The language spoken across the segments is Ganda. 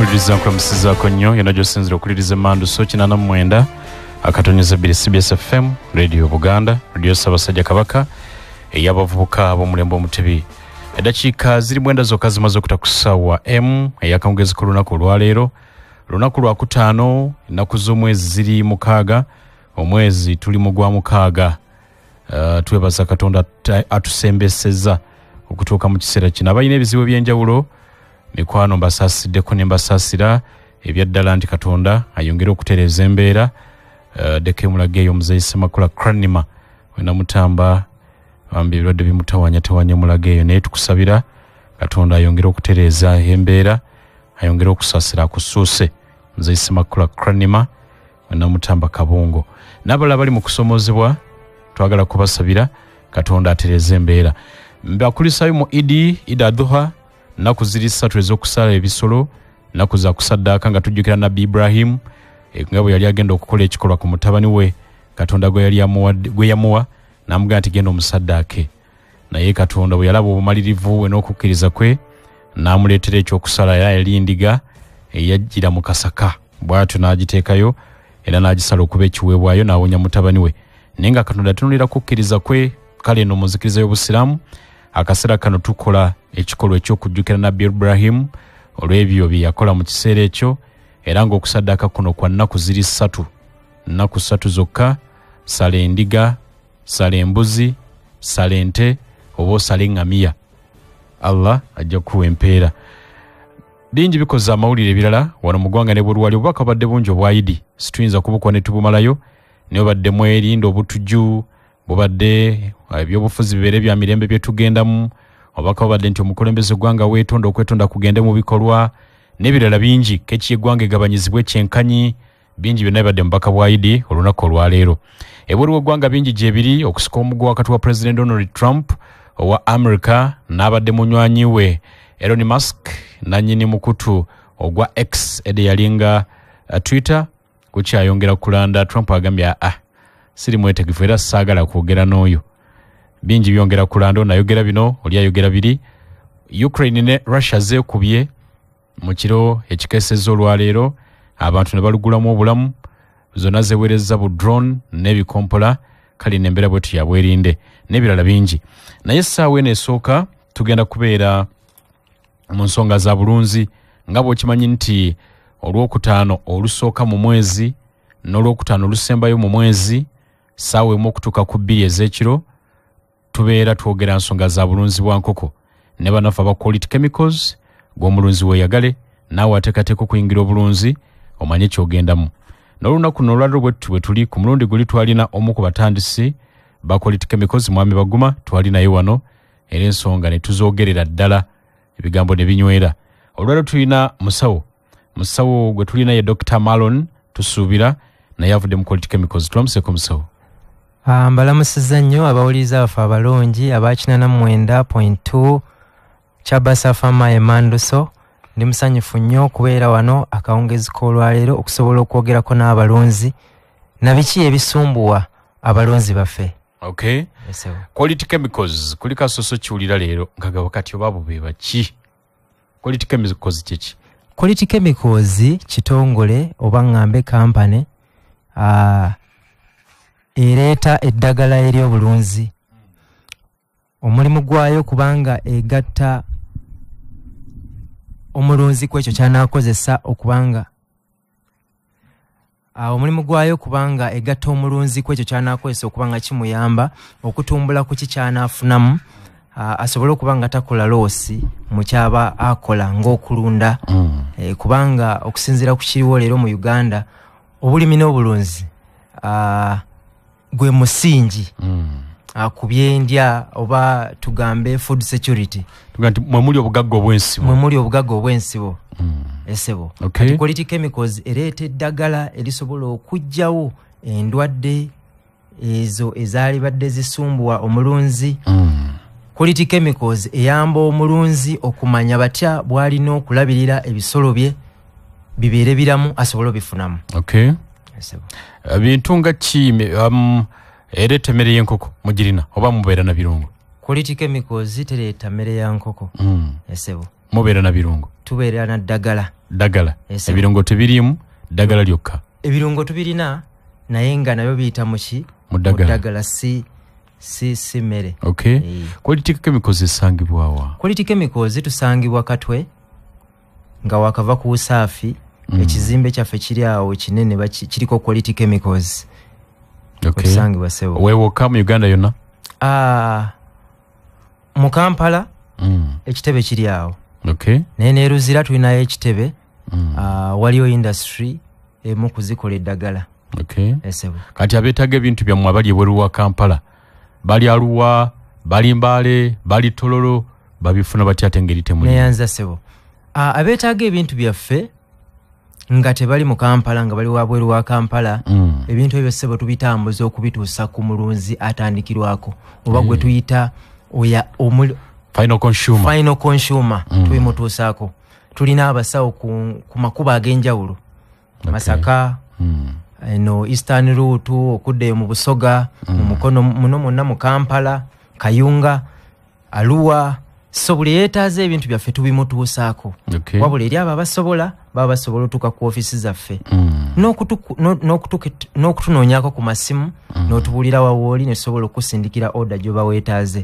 Mpuliriza, nkulamusizaako nnyo yonna gy'osinzira okuliriza Emmanduso 89.2 CBS FM, Radio Buganda, Radio Ssaabasajja Kabaka, ey'abavubuka ab'omulembe Omutebi. Eddakiika ziri 9 zokka zimaze okuta ku ssaawa m ey'akawungeezi k'olunaku olwaleero, lunaku lwakutaano, ennaku z'omwezi ziri 6, omwezi tuli mu gwa 6. Twebaza Katonda atusembesezza okutuuka mu kiseera kino. Abalina ebizibu eby'enjawulo, mikwano, mbasaasiddeko ne mbasaasira ebyaddala nti Katonda ayongere okutereeza embeera. Ddeko emulaga eyo omuzeeyi Ssemakula Cranima wenamutamba, bambi ebirwadde bimutawanyatawanya mulaga eyo, naye tukusabira Katonda ayongere okutereeza embeera, ayongere okusaasira akusuuse. Muzeeyi Ssemakula Cranima wenamutamba Kabungo n'abalala bali mu kusomoozebwa, twagala kubasabira Katonda atereeze embeera. Mbakulisaayo mu Idi, Idi Adhuha, nnaku ziri 3 ez'okusala ebisolo, nnaku za kusaddaaka nga tujjukira Nabbi Ibrahimu nga bwe yali agenda okukola ekikolwa ku mutabani we Katonda gwe yali gwe yamuwa, n'amugamba nti genda omusaddaake. Naye Katonda bwe yalaba obumalirivu bwe n'okukkiriza kwe, n'amuleetera ekyokusala, era yali ndiga eyajjira mu kasaka, bw'atyo n'agiteekayo era n'agisala okuba ekiweebwayo, n'awonya mutabani we. Naye nga Katonda atunulira kukkiriza kwe. Kale eno mu nzikiriza y'Obusiraamu akaseera kano tukola ekikolwa eky'okujjukira Nabbi Ibrahimu olw'ebyo bye yakola mu kiseera ekyo, era ng'okusaddaaka kuno kwa nnaku ziri 3, nnaku 3 zokka. Sala endiga, sala embuzi, sala ente oba osale eŋŋamiya, Allah ajja kukuwa empeera. Bingi bikoze amawulire ebirala wano mu ggwanga ne bwerwali. Obubaka bubadde bungi obwa Idi, situyinza kubukuwa ne tubumalayo, naye obadde mwerinda obutujju, bubadde ebyobufuzi bibeere bya mirembe bye tugendamu, obubaka bubadde nti omukulembeze eggwanga weetonda, okwetonda kugende mu bikolwa n'ebirala bingi, keki eggwanga egabanyizibwe kyenkanyi. Bingi byonna bibadde mu bubaka bwa Idi olunaku olwaleero. Ebweru w'eggwanga bingi gye biri, okusika omuguwa wakati wa President Donald Trump owa America n'abadde munywanyi we Elon Musk, nannyini mukutu ogwa X ede yalinga Twitter, kukyayongera kulanda. Trump agambye siri mwetegefu era saagala kwogera n'oyo. Bingi byongera kulanda, ono ayogera bino, oli ayogera biri. Ukraine ne Russia zeekubye mu kiro ekikeesezza olwaleero, abantu ne balugulamu obulamu, zonna zeewerezza bu drone n'ebikompola. Kale n'embeera bwetu ya bwerinde n'ebirala bingi. Naye essaawa eno esooka tugenda kubeera mu nsonga za bulunzi, nga bw'okimanyi nti olwokutaano olusooka mu mwezi n'olwokutaano olusembayo mu mwezi, ssaawa 1 okutuuka ku 2 ez'ekiro, tubeera twogera nsonga za bulunzi bwa nkoko ne bannaffe aba Quality Chemicals. Gw'omulunzi weeyagale, naawe ateekateeka okuyingira obulunzi omanye ky'ogendamu. N'olunaku luno olwaleero bwe tuli ku mulundi guli twalina omu ku batandisi ba Quality Chemicals, Mwami Baguma, twali naye wano era ensonga ne tuzoogerera ddala, ebigambo ne binywera. Olwaleero tulina musawo, musawo gwe tulina ye Dr. Malon Tusuubira, naye avudde mu Quality Chemicals. Tulamuseeko musawo. Mbalamusizza nnyo abawuliriza baffe abalungi aba 89.2 Kyabasa Fama Emmanduso. Ndi musanyufu nnyo okubeera wano akawungezi k'olwaleero okusobola okwogerako n'abalunzi na biki ebisumbuwa abalunzi baffe. Okay. Yes, Quality Chemicals kuliko asoso kiwulira leero nga wakati oba bo be baki? Quality Chemicals kiki? Quality Chemicals kitongole oba ŋŋambe kampani ereeta eddagala ery'obulunzi. Omulimu gwayo kubanga egatta omulunzi ku ekyo ky'anaakozesa okubanga omulimu gwayo kubanga egatta omulunzi ku ekyo ky'anaakozesa okubanga kimuyamba okutumbula ku ki ky'anaafunamu, asobole okuba nga takola loosi mu kyaba akola ng'okulunda. Kubanga okusinziira ku kiriwo leero mu Uganda, obulimi n'obulunzi gwe musingi ku byendya oba tugambe food security. Tugambe nti mwe muli obugagga obw'ensibo. Mwe muli obugagga obw'ensibo. Esebo. Kati Quality Chemicals ereeta eddagala erisobola okuggyawo endwadde ezo ezaalibadde zisumbuwa omulunzi. Quality Chemicals eyamba omulunzi okumanya batya bw'alina okulabirira ebisolo bye bibeere biramu asobole obifunamu. Okay. Esebo. Bintu nga ki ereeta emmere y'enkoko mugirina oba mubeera na birungo? Quality Chemicals tereeta mmere ya nkoko. Esebo. Mubeera na birungo? Tubeera na ddagala. Ddagala. Ebirungo tebiriimu, ddagala lyokka. Ebirungo tubirina naye nga nabyo biyita muki? Mu ddagala, si mmere. Okay. Quality Chemicals esangibwa wa? Quality Chemicals tusangibwa Katwe nga wakava ku Usaafi. Ekizimbe kyaffe kiri awo kinene, kiriko Quality Chemicals. Okay. Tusangibwa sebo. Weewokka mu Uganda yonna? Mu Kampala ekitebe kiri awo. Okay. Naye ne Luzira tulinayo ekitebe. Waliyo industry emu kuzikola eddagala. Okay. Kati abeetaaga ebintu byammwe abali ebweru wa Kampala, bali Arua, bali Mbale, bali Tororo, babifuna batya ate engeri temuli? Neyanza sebo. Abeetaaga ebintu byaffe nga tebali mu Kampala, nga bali wabweru wa Kampala, ebintu ebyo sebo tubitambuza okubituusa ku mulunzi atandikirwako oba gwe tuyita oya final consumer. Final consumer tubimutuusaako. Tulina abasawo ku makubo ag'enjawulo. Masaka, eno Eastern Route okudda mu Busoga, mu Mukono muno mwonna, mu Kampala, Kayunga, Arua. So buli yeetaaza ebintu byaffe tubimutuusaako. Wabula eri abo abasobola baba basobola otuuka ku ofiisi zaffe n'okutunoonyaako ku masimu, n'otubuulira wawooli ne tusobola okusindikira order gy'oba weetaaze.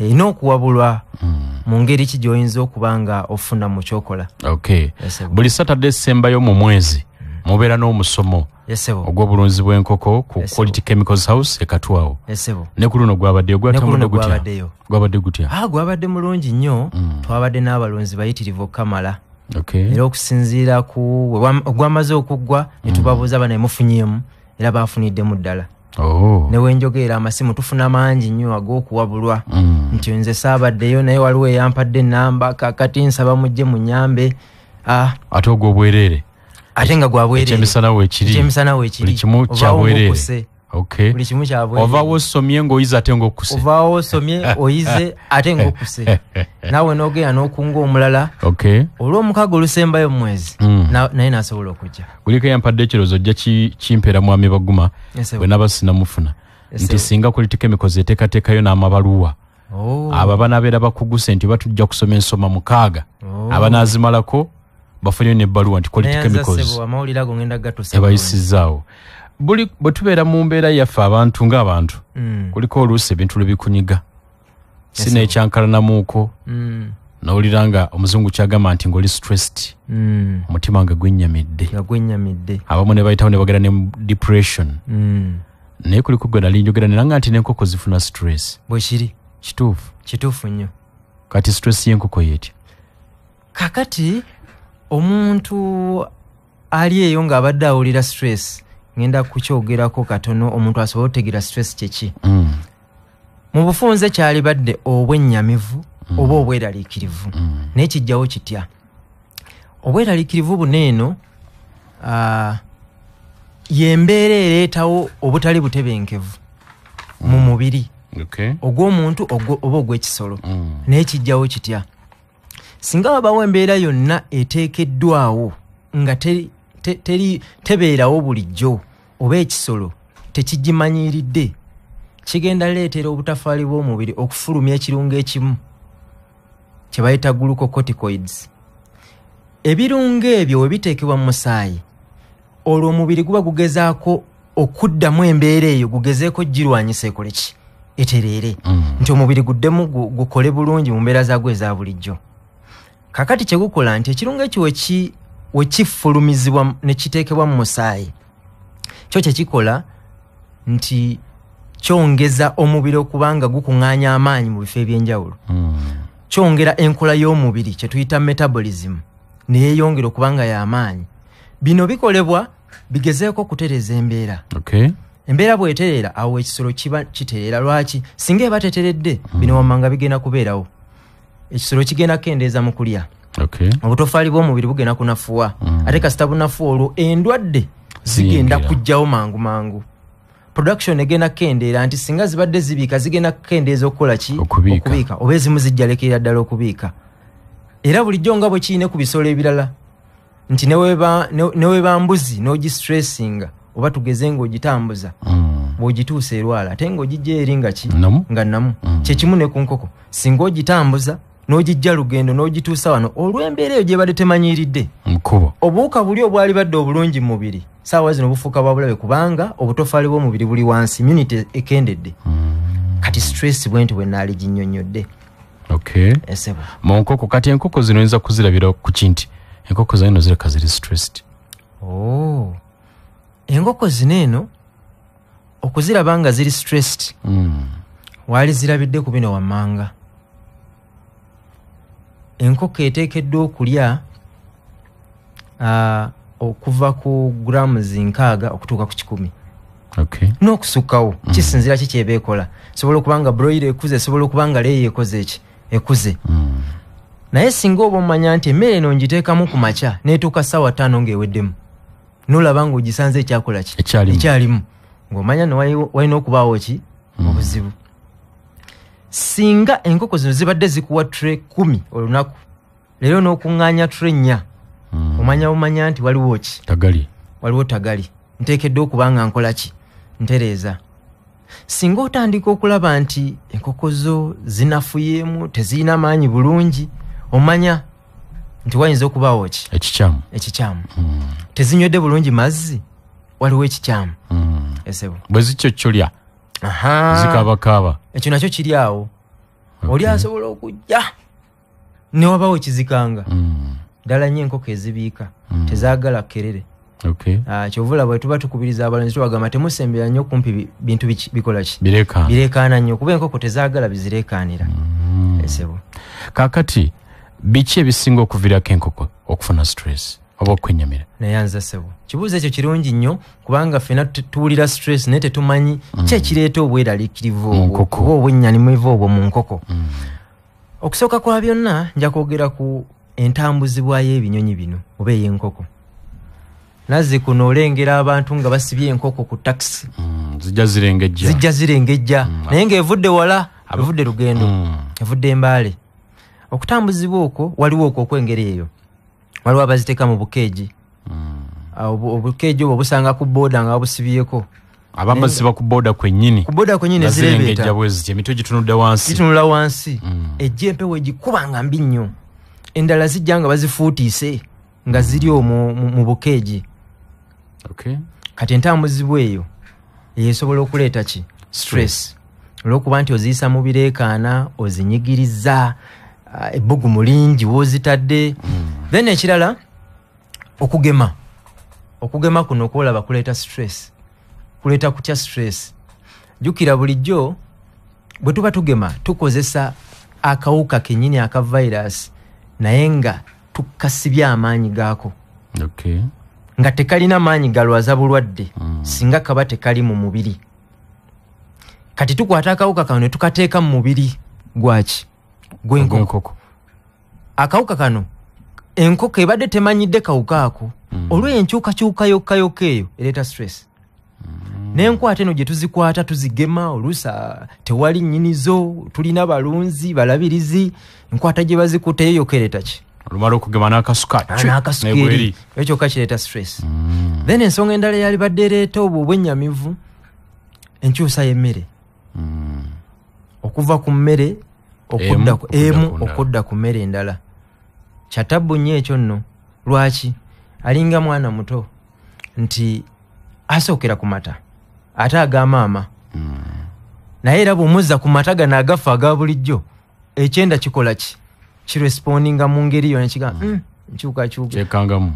N'okuwabulwa mu ngeri ki gy'oyinza okuba nga ofuna mu kyokola. Okay. Buli Saturday esembayo mu mwezi mubeera n'omusomo ogw'obulunzi bw'enkoko ku Quality Chemicals House e Katwe. Ne ku luno gwabaddeyo, gwatambudde gutya? Gwabadde gutya? Gwabadde mulungi nnyo. Twabadde n'abalunzi bayitirivu okukamala. Era okusinziira ku ogwamaze okuggwa ne tubabuuza bano emufunyeemu, era baafuniddemu ddala. Ne wenjogeera amasimu tufuna mangi nnyo ag'okuwabulwa nti nze saabaddeyo naye waliwo eyampadde ennamba, kakati nsaba mujje munyambe. Ate ogw'obwereere? Ate nga gwabwereere. Ekyemisana weekiri. Ekyemisana weekiri. Buli kimu kyabwereere. Okay. Buli kimu kyabwereere. Ovaawo osomye ng'oyize ate ng'okkuse. Ovaawo osomye oyize ate ng'okkuse. Naawe n'ogenda n'okunga omulala. Okay. Olw'omukago olusembayo mu mwezi, naye n'asobola okujja. Kuliko eyampadde ekirowoozo ojja kimpeera mwami Baguma bwe naba sinamufuna. Nti singa Quality Chemicals eteekateekayo n'amabaluwa. Abo abanaabeera bakuguse nti batujja kusoma ensoma 6. Abanaazimalako bafunye n'ebbaluwa nti Quality Chemicals ebayisizaawo. Buli bwe tubeera mu mbeera yaffe abantu ng'abantu, kuliko oluusi ebintu lwe bikunyiga. Si n'ekyankalanamuuko, n'owulira nga omuzungu kyagamba nti ng'oli stressed, omutima nga gwennyamidde. Abamu ne bayitawo ne bagenda ne depression. Naye kuliko gwe nali njogera nanga nti n'enkoko zifuna stress. Bwe kiri. Kituufu. Kituufu nnyo. Kati stress y'enkoko y'etya? Kakati omuntu ali eyo ng'abadde awulira stress, ngenda kukyogerako katono omuntu asobole okutegeera stress kyeki. Mu bufunze kyalibadde obwennyamivu oba obweraliikirivu. Naye kijjawo kitya? Obweraliikirivu buno eno y'embeera ereetawo obutali butebenkevu mu mubiri ogw'omuntu oba ogw'ekisolo. Naye kijjawo kitya? Singa wabawo embeera yonna eteekeddwawo nga tebeerawo bulijjo oba ekisolo tekigimanyiridde, kigenda leetera obutafaali bw'omubiri okufulumya ekirungo ekimu kye bayita glucocorticoids. Ebirungo ebyo we biteekebwa mu musaayi, olwo omubiri guba gugezaako okuddamu embeera eyo, gugezeeko girwanyisa ekole ki? Etereere. Nti omubiri guddemu gukole bulungi mu mbeera zaagwo eza bulijjo. Kakati kye gukola nti ekirungo ekyo we kifulumizibwa ne kiteekebwa mu musaayi, kyo kye kikola nti kyongeza omubiri okubanga gukuŋŋaanya amaanyi mu bifo eby'enjawulo. Kyongera enkola y'omubiri kye tuyita metabolism ne yeeyongera okubanga y'amaanyi. Bino bikolebwa bigezeeko okutereeza embeera. Embeera bw'etereera awo ekisolo kiba kitereera. Lwaki? Singa eba teteredde, bino wammanga bigenda kubeerawo. Ekisolo kigenda kukendeeza mu kulya. Obutofaali bw'omubiri bugenda kunafuwa. Ate kasita bunafuwa olwo endwadde zigenda kujjawo mangu mangu. Production egenda kukendeera nti singa zibadde zibiika zigenda kukendeeza okukola ki? Okubiika. Oba ezimu zijja lekerera ddala okubiika. Era bulijjo nga bwe kirina ku bisolo ebirala nti ne weba mbuzi n'ogistressinga oba tugeze ng'ogitambuza, bw'ogituusa erwala, ate ng'ogijja eri nga ki? Nga nnamu. Kye kimu ne ku nkoko. Singa ogitambuza N'ogijja lugendo n'ogituusa wano olw'embeera eyo gyebadde temanyiridde obuwuka buli obwali badde obulungi mu mubiri saawa zino bufuuka bwa bulabe kubanga obutofaali bw'omubiri buli wansi, immunity ekendedde. Kati stress bwenti bwe naali ginnyonnyodde. Esebo. Mu nkoko, kati enkoko zino oyinza kuzirabira ku kinti enkoko zino zireka ziri stressed. Enkoko zino eno okuziraba nga ziri stressed, waali zirabidde ku bino wammanga. Enkoko eteekeddwa okulya okuva ku grams 60 okutuuka ku 100. N'okusukkawo kisinziira ki kyeba ekola. Esobola okuba nga broiler ekuze, esobola okuba nga layer ekoze eki ekuze. Naye singa oba omanya nti emmere eno ngiteekamu ku makya n'etuuka ssaawa 5 ng'eweddemu, n'olaba ng'ogisanze ekyakola ki ekyalimu, ng'omanya no walina okubaawo ki obuzibu. Singa enkoko zino zibadde zikuwa tray 10 olunaku, leero n'okuŋŋaanya tray 4, omanya nti waliwo ki tagali, waliwo tagali, nteekeddwa okuba nga nkola ki ntereeza. Singa otandika okulaba nti enkoko zo zinafuyeemu, tezirina maanyi bulungi, omanya nti wayinza okubaawo ki ekikyamu. Tezinywedde bulungi mazzi, waliwo ekikyamu. Esebo bwe zikyokyolya zikaabakaaba, ekyo nakyo kiri awo. Oli asobola okujja ne wabawo ekizikanga. Ddala nnyo enkoko ezibiika tezaagala kerere. Kyova bwe tuba tukubiriza abalunzi tubagamba temusembera nnyo kumpi bintu bikola ki bireekaana nnyo, kuba enkoko tezaagala bizireekaanira. Esebo. Kaakati biki ebisinga okuviirako enkoko okufuna stress oba okwennyamira? Nayanza ssebo, kibuuzo ekyo kirungi nnyo kubanga ffenna tuwulira stress naye tetumanyi ki ekireeta obweraliikirivu obwo oba obwennyamivu obwo mu nkoko. Okusooka kwa byonna nja kwogera ku entambuzibwa y'ebinyonyi bino oba ey'enkoko. Nazzi kuno olengera abantu nga basibye enkoko ku takisi, zijja zirengejja, naye ng'evudde wala, evudde lugendo, evudde Embaale. Okutambuzibwa okwo waliwo okwo okw'engeri eyo. Waliwo abaziteeka mu bukeegi. Obukeegi obwo busanga ku booda nga babusibyeko. Abamu basiba ku booda kwennyini. Ku booda kwennyini zirebeeta. Emitwe gitunudde wansi. Gitunula wansi. Ejja empewo egikuba nga mbi nnyo. Endala zijja nga bazifuutiise nga ziri omwo mu bukeegi. Kati entambuzibwa eyo esobola okuleeta ki stress. Olw'okuba nti oziyisa mu bireekaana, ozinyigiriza, ebbugumu lingi w'ozitadde. Then ekirala okugema. Okugema kuno kwolaba kuleeta stress. Kuleeta kutya stress. Jjukira bulijjo bwe tuba tugema tukozesa akawuka kennyini aka virus, naye nga tukasibye amaanyi gaako. Nga tekalina maanyi galwaza bulwadde singa kaba tekali mu mubiri. Kati tukwata akawuka kano ne tukateeka mu mubiri gwaki? Gw'enkoko. Akawuka kano enkoko ebadde temanyidde kawuka ako, olw'enkyukakyuka yokka yokka eyo ereeta stress. N'enkwata eno gye tuzikwata tuzigema, oluusi tewali nnyinizo, tulina balunzi balabirizi, enkwata gye bazikutte eyo yokka ereeta ki? Olumala okugema n'akasuka eri, ekyo kyokka kireeta stress. Then ensonga endala eyali badde ereeta obwo obwennyamivu, enkyusa y'emmere. Okuva ku mmere okudda ku mmere endala. Kyatabbu nnyo ekyo nno. Lwaki? Alinga mwana muto nti asookera ku mata ate aga maama. Naye era bw'omuzza ku mata gano agafa aga bulijjo, ekyenda kikola ki? Kirespondinga mu ngeri yo nekigamba nkyukakyuka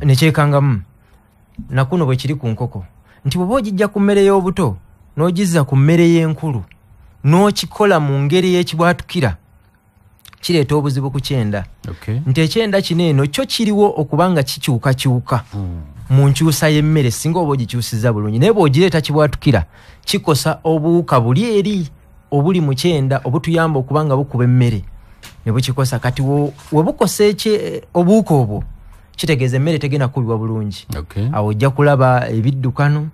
nekyekangamu. Nakuno bwe kiri ku nkoko nti bw'oba ogijja ku mmere y'obuto n'ogizza ku mmere y'enkulu n'okikola mu ngeri y'ekibwatukira, kireeta obuzibu ku kyenda. Nti ekyenda kino eno kyo kiriwo okubanga kikyukakyuka mu nkyusa y'emmere singa oba ogikyusiza bulungi, naye bw'ogireeta kibwatukira kikosa obuwuka buli eri obuli mu kyenda obutuyamba okubanga bukuba emmere ne bukikosa. Kati we bukosa obuwuka obwo kitegeeza emmere tegenda kukubibwa bulungi. Awo ojja kulaba ebiddukano,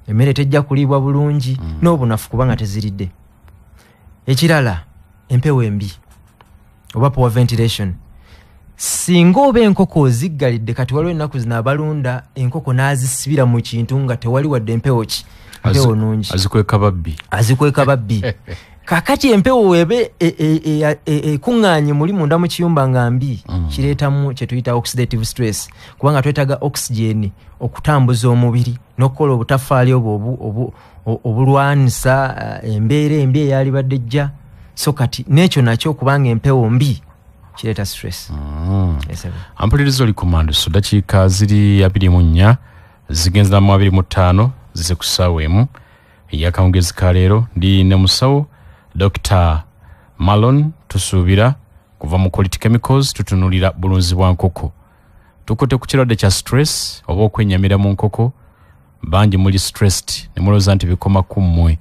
emmere tejja kuliibwa bulungi, n'obunafu kubanga teziridde. Ekirala, empewo embi oba poor ventilation. Singa oba enkoko oziggalidde, kati waliwo ennaku zino abalunda enkoko n'azisibira mu kintu nga tewali wadde empewo ki, empewo nnungi, azikweka babbi, azikweka babbi. Kakati empewo webe ekuŋŋaanye muli munda mu kiyumba nga mbi, kireetamu kye tuyita oxidative stress, kubanga twetaaga oxygen okutambuza omubiri n'okukola obutafaali obwo obulwanisa embeera embi eyalibadde ejja. So kati n'ekyo nakyo kubanga empewo mbi kireeta stress. Ampuliriza oli ku Manduso, dakiika ziri 24 zigenza mu 25 zize ku ssaawa 1 ey'akawungeezi ka leero. Ndi ne musawo Dr. Malon Tusuubira kuva mu Quality Chemicals. Tutunulira bulunzi bwa nkoko. Tukutte ku kirwadde kya stress oba okwenyamira mu nkoko. Bangi muli stressed ne mulowooza nti bikoma ku mmwe.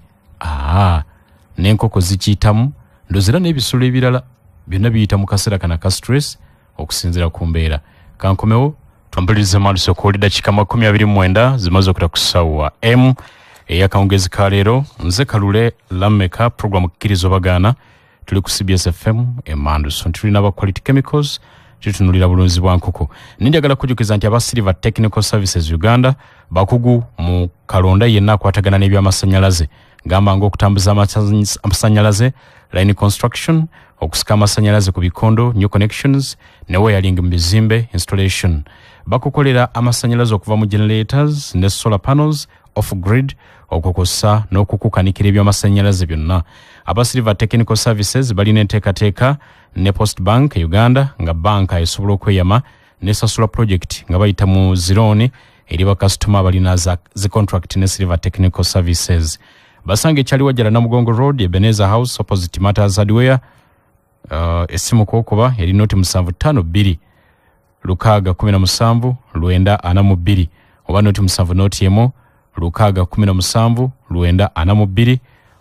N'enkoko zikiyitamu, ndowooza n'ebisolo ebirala byonna biyita mu kaseera kano aka stress okusinziira ku mbeera. Kankomewo tumpulirize Manduso ku dakiika 29 zimaze okuta ku ssaawa M ey'akawungeezi ka leero. Nze Kalule Lameka, program Kkiriza Obagaana. Tuli ku CBS FM e Manduso. Tulina aba Quality Chemicals, tutunulira bulunzi bwa nkoko. Ninjagala kujjukiza nti aba Silver Technical Services Uganda bakugu mu kalonda yenna akwatagana n'ebyamasannyalaze, gamba ng'okutambuza amasannyalaze, line construction, okusika amasannyalaze ku bikondo, new connections ne wiring mu bizimbe, installation. Bakukolera amasannyalaze okuva mu generators ne solar panels, off grid, okukosa n'okukukanikira ebyamasannyalaze byonna. Aba Silver Technical Services balina enteekateeka ne Post Bank Uganda, nga banka esobola okweyama nesasula project nga bayita mu zirooni eri bakasitoma abalina zi contract ne Silver Technical Services. Basanga ekyali Wajjala Namugongo Road, Ebenezer House, opposite Matters Hardware. Essimu kwokuba eri noti 752 6 17 942 oba noti 7 noti 1 6 17 942.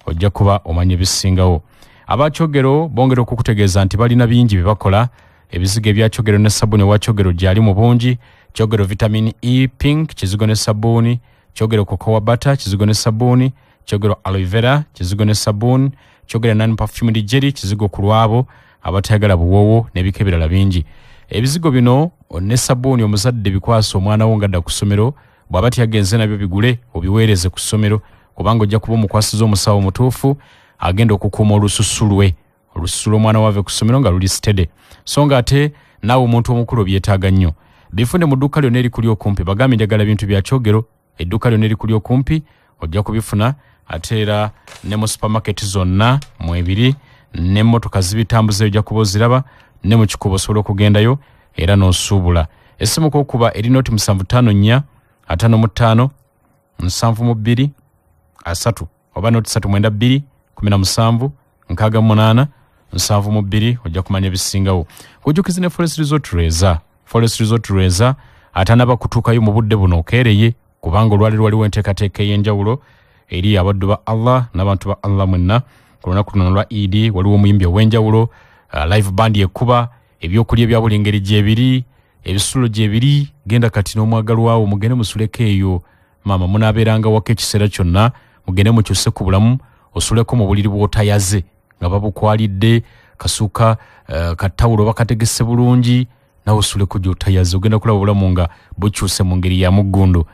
Ojja kuba omanya ebisingawo. Abakyogero bongera okukutegeeza nti balina bingi bye bakola. Ebizigo ebya Kyogero ne sabbuuni owa Kyogero gyali mu bungi. Kyogero vitamin E pink kizigo ne sabbuuni, Kyogero cocoa butter kizigo ne sabbuuni, Kyogero aloe vera kizigo ne sabbuuni, Kyogero non perfumed jelly kizigo ku lwabo abatayagala buwoowo n'ebika ebirala bingi. Ebizigo bino ne sabbuuni omuzadde bikwasa omwana wo ng'adda ku ssomero, bw'aba tiyagenze nabyo bigule obiweereze ku ssomero, kubanga ojja kuba omukwasiza omusawo omutuufu agenda okukuuma olususu lwe, olususu lw'omwana wave ku ssomero nga luli steady. So nga ate naawe omuntu omukulu obyetaaga nnyo. Bifune mu dduuka lyonna erikuli okumpi, bagambe njagala bintu bya Kyogero. Edduuka lyonna erikuli okumpi ojja kubifuna, ate era ne mu supermarket zonna mwebiri, n'emmotoka zibitambuza ojja kuba oziraba, ne mu kikubo osobola okugendayo era n'osuubula. Essimu kwokuba eri noti 754 55 72 3 oba noti 392 17 68 72. Ojja kumanya ebisingawo. Kujjukiza ne Forest Resort Reza. Forest Resort Reza atanaba kutuukayo mu budde buno okeereye, kubanga olwaleero waliwo enteekateeka ey'enjawulo eri abaddu ba Allah n'abantu ba Allah mwenna. Ku lunaku luno lwa Eid waliwo omuyimbi ow'enjawulo, live band ekuba, ebyokulya ebya buli ngeri gyebiri, ebisulo gyebiri. Genda kati n'omwagalwawo mugende musuleko eyo, maama munaabeeranga waka ekiseera kyonna, mugende mukyuse ku bulamu, osuleko mu buliri bw'otayaze nga babukwalidde kasuka, katawulo bakategese bulungi, nawe osuleko gy'otayaze, ogenda kulaba obulamu nga bukyuse mu ngeri ya muggundu.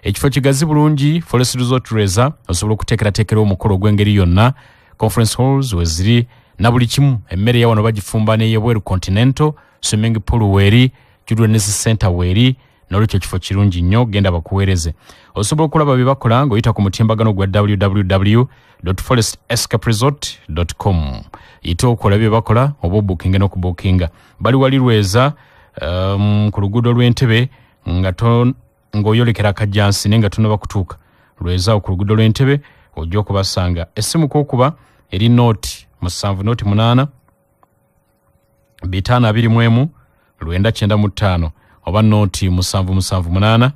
Ekifo kigazi bulungi, Forest Resort Reza, osobola okuteekerateekera omukolo ogw'engeri yonna. Conference halls weziri na buli kimu. Emmere ya wano bagifumba n'ey'ebweru, continental, swimming pool weeri, children's center weeri, n'olwekyo ekifo kirungi nnyo, genda bakuweereze. Osobola okulaba bye bakola ng'oyita ku mutimbagano gwa www.forestescaperesort.com. Yita okola bye bakola oba obuukinga n'okubuukinga. Bali wali Lweza, ku luguudo lw'Entebe ng'oyolekera Kajjansi naye nga tonnaba kutuuka. Lweza ku luguudo lw'Entebe ojja okubasanga. Essimu kwokuba eri noti 7 noti 8 521 995 oba noti 778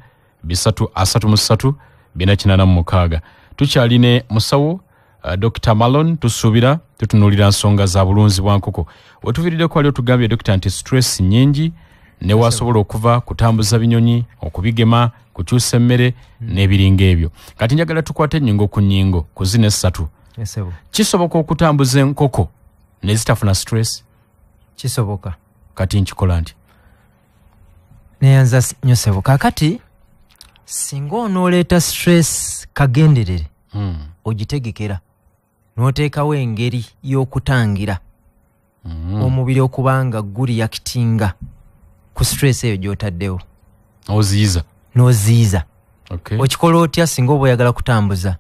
333 486. Tukyali musawo Dr. Malon Tusuubira, tutunuulira nsonga za bulunzi bwa nkoko. Wetuviiriddeko wali otugambye Dr. nti stress nnyingi ne wasobola okuva kutambuza binyonyi, okubigema, kukyusa emmere n'ebiringa ebyo. Kati njagala tukwate ennyingo ku nnyingo ku zino essatu. Kisoboka okutambuza enkoko ne zitafuna stress? Kisoboka. Kati nkikola nti? Neyanza nnyo ssebo. Kaakati singa onooleeta stress kagenderere, ogitegekera. N'oteekawo engeri y'okutangira omubiri okubanga gureactinga ku stress eyo gy'otaddewo. Oziyiza. N'oziyiza. Okikola otya singa oba oyagala kutambuza?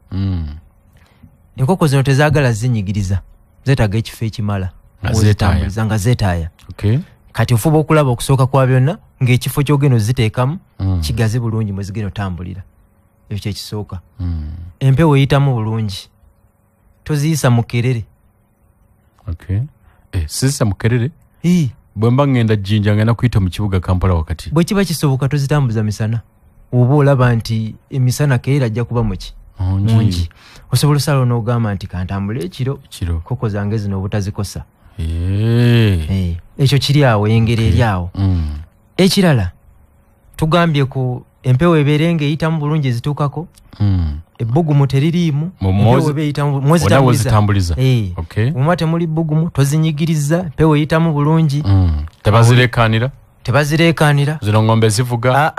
Enkoko zino tezaagala zinyigiriza, zeetaaga ekifo ekimala ozitambuliza nga zeetaaya. Kati ofuba okulaba okusooka kwa byonna ng'ekifo ky'ogenda oziteekamu kigazi bulungi mwe zigenda otambulira. Ekyo kyekisooka. Empewo eyitamu bulungi, toziyisa mu kerere. Sizisa mu kerere? Bwe mba ngenda Jinja ngenda kuyita mu kibuga Kampala wakati. Bwe kiba kisoboka tozitambuza misana. Oba olaba nti emisana kerere ajja kuba muki? Mungi. Osobola osala n'ogamba nti kantambule ekiro, koko zange zino obutazikosa. Ekyo kiri awo, engeri eri awo. Ekirala tugambye ku empewo ebeere ng'eyitamu bulungi ezituukako, ebbugumu teririimu, empewo eba eyitamu mwezitambuliza. Bw'oba temuli bbugumu tozinyigiriza, empewo eyitamu bulungi. Tebazireekaanira? Tebazireekaanira. Zino ng'ombe zivuga?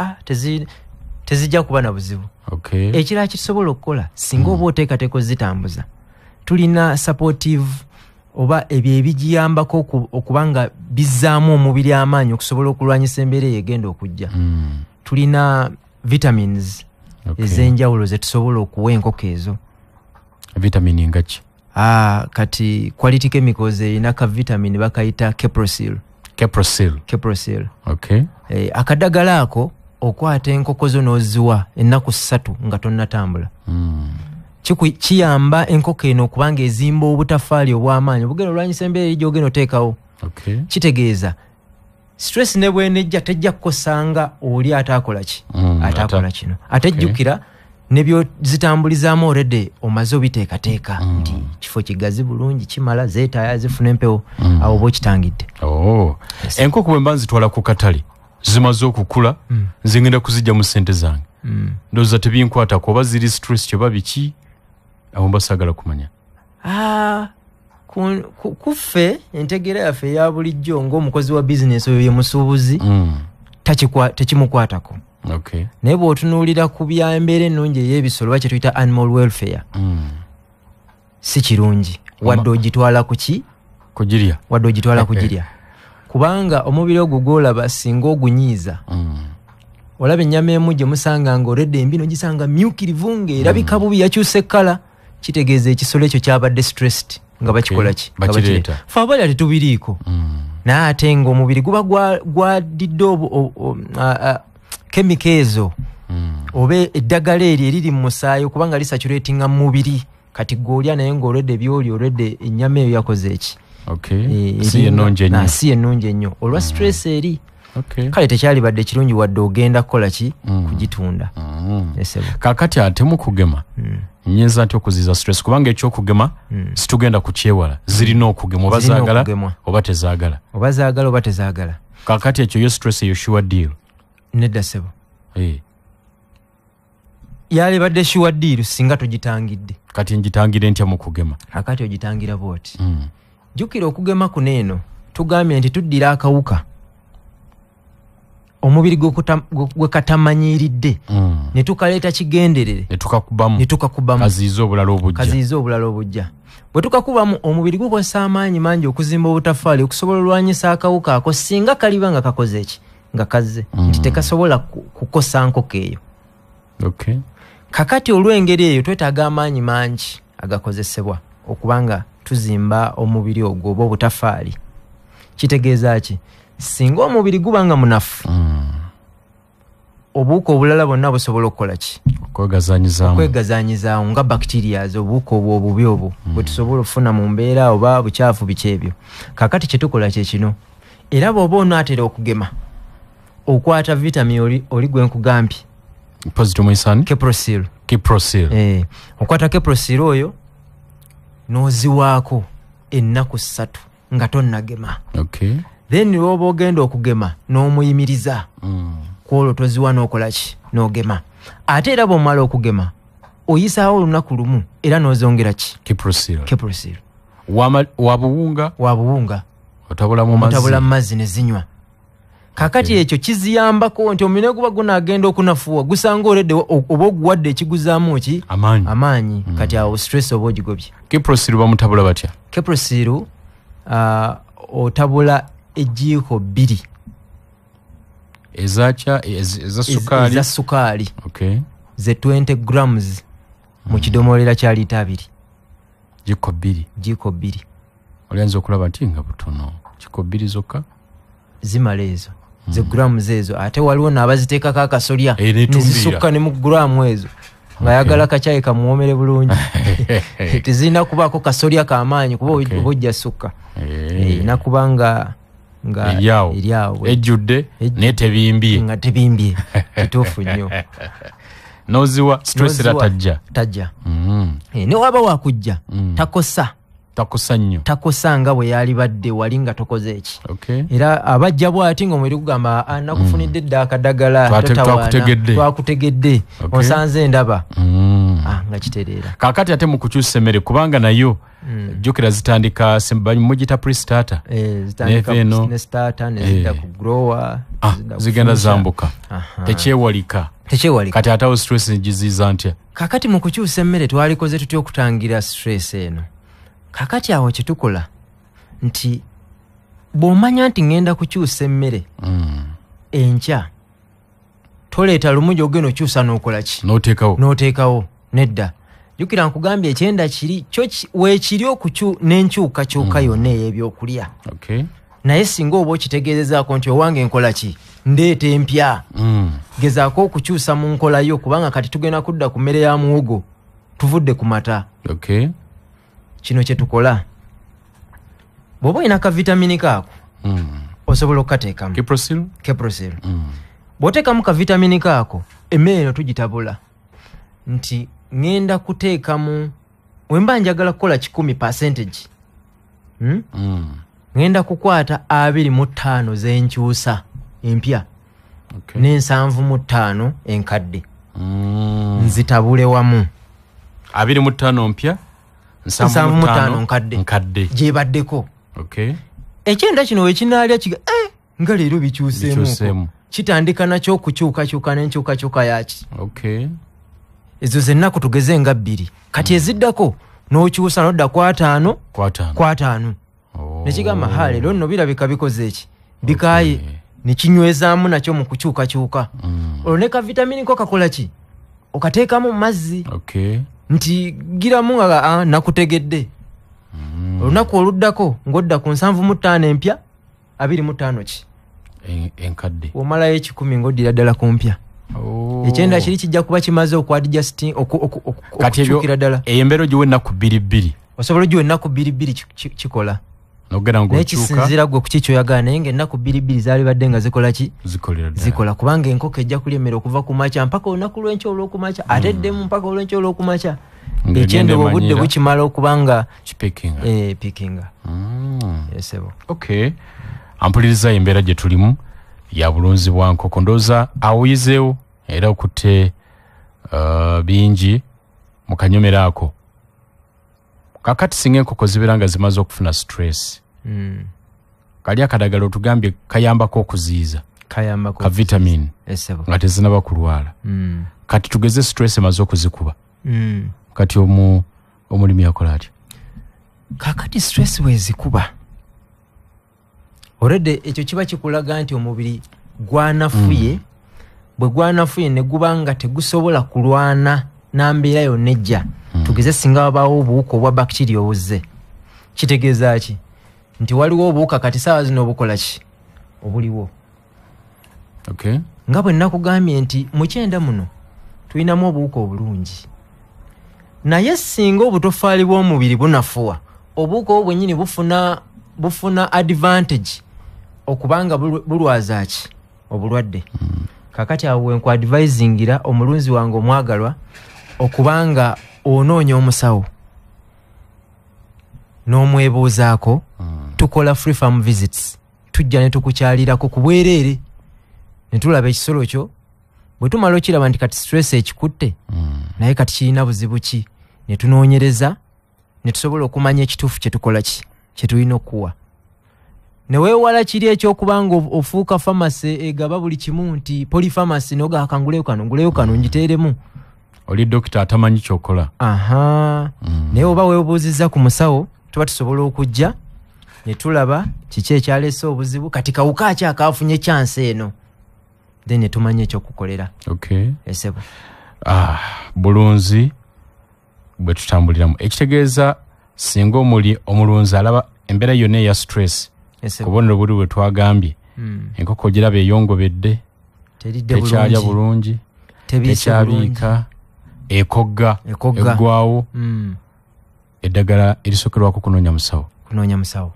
Tezijja kuba na buzibu. Ekirala kitusobola okukola singa oba oteekateeka ozitambuza, tulina supportive oba ebyo ebigiyambako okuba nga bizzaamu omubiri amaanyi okusobola okulwanyisa embeera eyo egenda okujja. Tulina vitamins ez'enjawulo ze tusobola okuwa enkoko ezo. Vitamin nga ki? Kati Quality Chemicals erina ka vitamin bakayita Keprosil. Keprosil. Keprosil. Akadagala ako okwata enkoko zo n'oziwa ennaku 3 nga tonnatambula. Kiyamba enkoko eno okubanga ezimba obutafaali obw'amaanyi obugenda olwanyisa embeera eri gy'ogenda oteekawo. Kitegeeza stress ne bwenejja tejja kukosanga oli ataakola ki? Ataakola kino. Ate jjukira ne byozitambulizaamu already omaze obiteekateeka nti kifo kigazi bulungi kimala, zeetaaya zifuna empewo, awo oba okitangidde. Enkoko bwe mba nzitwala ku katale zimaze okukula, nze ngenda kuzijja mu ssente zange. Ndowooza tebinkwatako oba ziri stress kyoba biki, awo mba saagala kumanya. Kuffe entegeera yaffe eya bulijjo ng'omukozi wa bizinesi oyo ye musuubuzi, tekimukwatako. Naye bw'otunuulira ku bya embeera ennungi ey'ebisolo oba kye tuyita animal welfare, si kirungi wadde ogitwala ku ki? Kugirya. Wadde ogitwala kugirya. Kubanga omubiri ogwo gw'olaba singa ogunyiiza, olaba ennyama emu gye musanga ng'oredde embi n'ogisanga myukirivu ng'erabika bubi yakyusa ekkala, kitegeeza ekisolo ekyo kyabadde stressed nga bakikola ki? Nga bakireeta. Ffe abalya tetubiriiko. Naye ate ng'omubiri guba gwadidde chemical ezo oba eddagala eryo eriri mu musaayi okubanga lisaturatinga mu mubiri, kati gw'olya naye ng'olwedde by'olya olwedde ennyama eyo yakoze eki? Si ennungi ennyo. Si ennungi ennyo olwa stress eri. Kale tekyalibadde kirungi wadde ogenda kukola ki? Kugitunda. Kaakati ate mu kugema nnyinza ntya okuziyiza stress? Kubanga ekyokugema situgenda kukyewala, zirina okugemwa oba zaagala oba tezaagala. Oba zaagala oba tezaagala. Kaakati ekyo yo stress eyo sure deal? Nedda ssebo. Yalibadde sure deal singa togitangidde. Kati ngitangire ntya mu kugema? Kakati ogitangira bw'oti. Jjukira okugema kuno eno tugambye nti tuddira akawuka omubiri gwe katamanyiridde ne tukaleeta kigenderere ne tukakubamu kaziyiza obulala obujja. Bwe tukakubamu omubiri gukozesa amaanyi mangi okuzimba obutafaali okusobola olwanyisa akawuka ako singa kaliba nga kakoze eki? Nga kazze, nti tekasobola kukosa nkoko eyo. Kakati olw'engeri eyo twetaaga amaanyi mangi agakozesebwa okubanga tuzimba omubiri ogwo oba obutafaali. Kitegeeza ki? Singa omubiri guba nga munafu, obuwuka obulala bwonna busobola okukola ki? Okwegazanyizaamu nga bacterias, obuwuka obwo obubi obwo bwe tusobola okufuna mu mbeera oba bukyafu biki ebyo. Kakati kye tukola kye kino. Era bw'oba onaatera okugema, okwata vitamin oli gwe nkugambye. Keprosil. Okwata Keprosil oyo n'oziwaako ennaku 3 nga tonnagema. Then lw'oba ogenda okugema n'omuyimiriza, kwolwo toziwa n'okola ki? N'ogema. Ate era bw'omala okugema oyisaawo olunaku lumu era n'ozongera ki? Keprosil. Wa buwunga? Wa buwunga. Otabula mu mazzi. Otabula mu mazzi ne zinywa. Kakati ekyo kiziyambako nti omubiri guba gunaagenda okunafuwa, gusanga oledde oba oguwadde ekiguzaamu ki? Amaanyi. Kati awo stress oba ogigobye. Keprosiru bamutabula batya? Keprosiru otabula ejiiko 2 ezakya eza sukaali, eza sukaali. Okay. Ze 20 grams mu kidomolera kya lita 2. Jiko 2. Jiko 2. Olianza okulaba nti nga butono. Jiko 2 zokka zimala ezo. Ze grams ezo ate waliwo n'abaziteekako akasolya nezisukka ne mu gramu ezo nga ayagala kachayi kamuwomere bulungi. Tezirina kubaako kasolya kamaanyi kuba oba ojja sukka. Erina kuba nga eryawo ejjudde naye tebimbye, nga tebimbye. Kituufu nnyo. Noziwa stress era tajja. Ne waba wakujja takosa takosa nnyo, takosa nga bwe yalibadde wali nga tokoze eki. Era abajja bw'ati ng'omubiri gugamba nakufunidde dda akadagala, twakutegedde, onsanze ndaba. Nga kitereera. Kaakati ate mu kukyusa emmere, kubanga nayo jjukira zitandika mugita pre-starter, zitandika ne starter ne zidda ku grower, zigenda zambuka, tekyewalika. Kati ate awo stress ngiziiza ntya? Kaakati mu kukyusa emmere twalikoze tutya okutangira stress eno? Kakati awo kyetukola nti bw'omanya nti ŋŋenda kukyusa emmere enkya, toleeta lumu gy'ogenda okyusa n'okola ki? N'oteekawo. Nedda. Jjukira nkugambye ekyenda kiri kyo weekiri n'enkyukakyuka yonna ey'ebyokulya. Naye singa oba okitegeerezaako nti owange nkola ki? Ndeeta empya. Gezaako okukyusa mu nkola yo, kubanga kati tugenda kudda ku mmere ya muwogo, tuvudde ku mata. Kino kye tukola, bw'oba olina ka vitamini kaako osobola okukateekamu. Keprosiru. Bw'oteekamu ka vitamini kaako, emmere eno tugitabula nti ŋŋenda kuteekamu, we mba njagala kukola 100%, ŋŋenda kukwata 25 z'enkyusa empya ne 75 enkadde, nzitabule wamu. 25 mpya, 75 nkadde gyebaddeko. Ekyenda kino wekinaalya kiga nga leero bikyuseemu, kitandika nakyo okukyukakyuka n'enkyukakyuka yaki. Ezo zennaku tugeze nga 2. Kati eziddako n'okyusa n'odda ku 5 ku 5. Nekigamba ha leero nno birabika bikoze eki, bikaaye, nekinywezaamu nakyo mu kukyukakyuka. Olwo ne ka vitamini ko kakola ki? Okateekamu mu mazzi. Nti giramu nga nakutegedde. Olunaku oluddako ng'odda ku 75 empya, 25 ki? Enkadde. Omalayo 100 ng'oddira ddala ku mpya. Ekyenda kiri kijja kuba kimaze okuadjusting, okukyukira ddala. Eyo embeera ogiwa ennaku 2-2. Osobola ogiwa ennaku 2-2 kikola. Naye kisinziira ggwe ku ki ky'oyagala, naye ng'ennaku 2-2 zaalibadde nga zikola ki? Zikola, kubanga enkoko ejja kulya emmere okuva ku makya mpaka olunaku lw'enkya olw'okumakya, ate eddemu mpaka olw'enkya olw'okumakya. Ekyenda obudde bukimala okubanga pikinga. Esebo. Ampuliriza embeera gye tulimu ya bulunzi bwa nkoko, ndowooza awuyizeewo era okutte bingi mu kanyomero ako. Kakati singa enkoko zibeera nga zimaze okufuna stress, kali akadagala otugambye kayambako okuziyiza, ka vitamin nga tezinaba kulwala. Kati tugeze stress emaze okuzikuba, kati omulimi akola atya? Kakati stress wezikuba already ekyo kiba kikulaga nti omubiri gwanafuye. Bwe gwanafuye ne guba nga tegusobola kulwana na mbeera yonna ejja. Tugeze singa wabaawo obuwuka obwa bacteria obuzze, kitegeeza ki? Nti waliwo obuwuka kati saawa zino obukola ki? Obuliwo. Nga bwe nakugambye nti mu kyenda muno tulinamu obuwuka obulungi, naye singa obutofaali bw'omubiri bunafuwa, obuwuka obwo bwennyini bufuna advantage okubanga bulwaza ki? Obulwadde. Kakati awo we nkuadvisingira omulunzi wange omwagalwa okubanga onoonya omusawo n'omwebuuzaako. Tukola free farm visits, tujja ne tukukyalirako ku bwereere ne tulaba ekisolo kyo. Bwe tumala okiraba nti kati stress ekikutte, naye kati kirina buzibu ki, ne tunoonyereza ne tusobola okumanya ekituufu kye tukola ki, kye tulina okuwa. Neweewala kiri ekyokubanga ofuuka famasi egaba buli kimu nti polypharmacy n'ogamba nguleyo kano nguleyo kano ngiteeremu. Oli dokita atamanyi kyokola. Aha. Naye oba weebuuzizza ku musawo tuba tusobola okujja ne tulaba kiki ekyaleese obuzibu, kati kawuka ki akaafunye chance eno, then ne tumanya ekyokukolera. Okay. Esebo. Bulunzi bwe tutambuliramu ekitegeeza singa omuli omulunzi alaba embeera yonna eya stress, kubonero buli bwe twagambye, enkoko giraba eyongobedde, tekyalya bulungi, tekyabiika, ekogga, eggwawo, eddagala erisokerwako kunoonya musawo. Kunoonya musawo.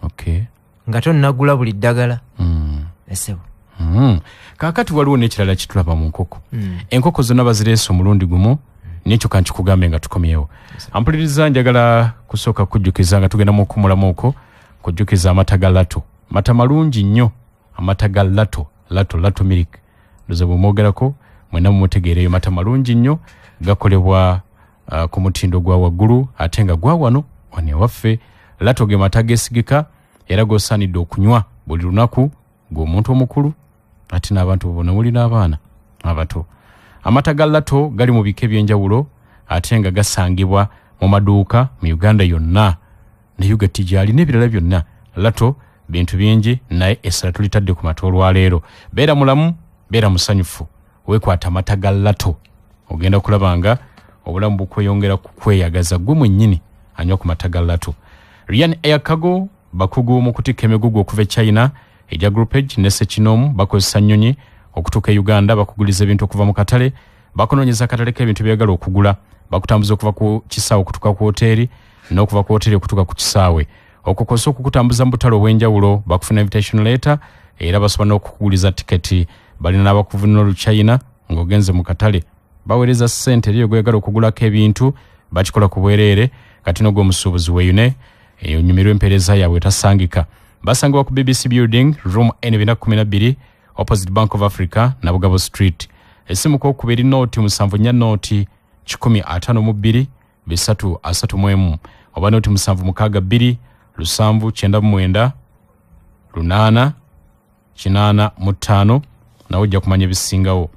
Okay. Nga tonnagula buli ddagala. Esebo. Kaakati waliwo n'ekirala kitulaba mu nkoko. Enkoko zonna bazireese omulundi gumu, n'ekyo kankikugambe nga tukomyewo. Ampuliriza njagala kusooka kujjukiza nga tugenda mu kuwummulamu okwo, kujjukiza amata ga Lato. Mata malungi nnyo, amata ga Lato, Lato, Lato milk. Ndoza bwe mwogerako mwenna mumutegeereyo, mata malungi nnyo, gakolebwa ku mutindo gwa waggulu ate nga gwa wano wano ewaffe. Lato ge mata geesigika era g'osaanidde okunywa buli lunaku gw'omuntu omukulu ate n'abantu bonna muli n'abaana abato. Amata ga Lato gali mu bika eby'enjawulo ate nga gasangibwa mu maduuka mu Uganda yonna ne yogati gyali n'ebirala byonna. Lato bintu bingi naye essala tulitadde ku mata olwaleero. Beera mulamu, beera musanyufu, weekwata amata ga Lato, ogenda kulaba nga obulamu bukweyongera kukweyagaza gwe mwennyini anywa ku mata ga Lato. Ryan Air Cargo bakugu mu kutikka emigugu okuva e China ejja groupage ne Sekinomu, bakozesa nnyonyi okutuuka e Uganda, bakuguliza ebintu okuva mu katale, bakunoonyeza akatale k'ebintu by'oyagala okugula, bakutambuza okuva ku kisaawe okutuuka ku woteeri n'okuva ku woteeri okutuuka ku kisaawe. Okukozesa okukutambuza mu butale obw'enjawulo, bakufuna invitation letter era basobola n'okukuguliza tiketi. Balina n'abakuvunula Oluchina ng'ogenze mu katale, baweereza ssente eri gw'oyagala okugulako ebintu, bakikola ku bwereere. Kati n'ogwo omusuubuzi weeyune onyumirwe empeereza yaabwe etasangika. Basangibwa ku BBC Building, room N412, opposite Bank of Africa, Nabugabo Street. Esimu ku eri 074 0 152 331 oba 076 2 799 8 85, nawe ojja kumanya ebisingawo.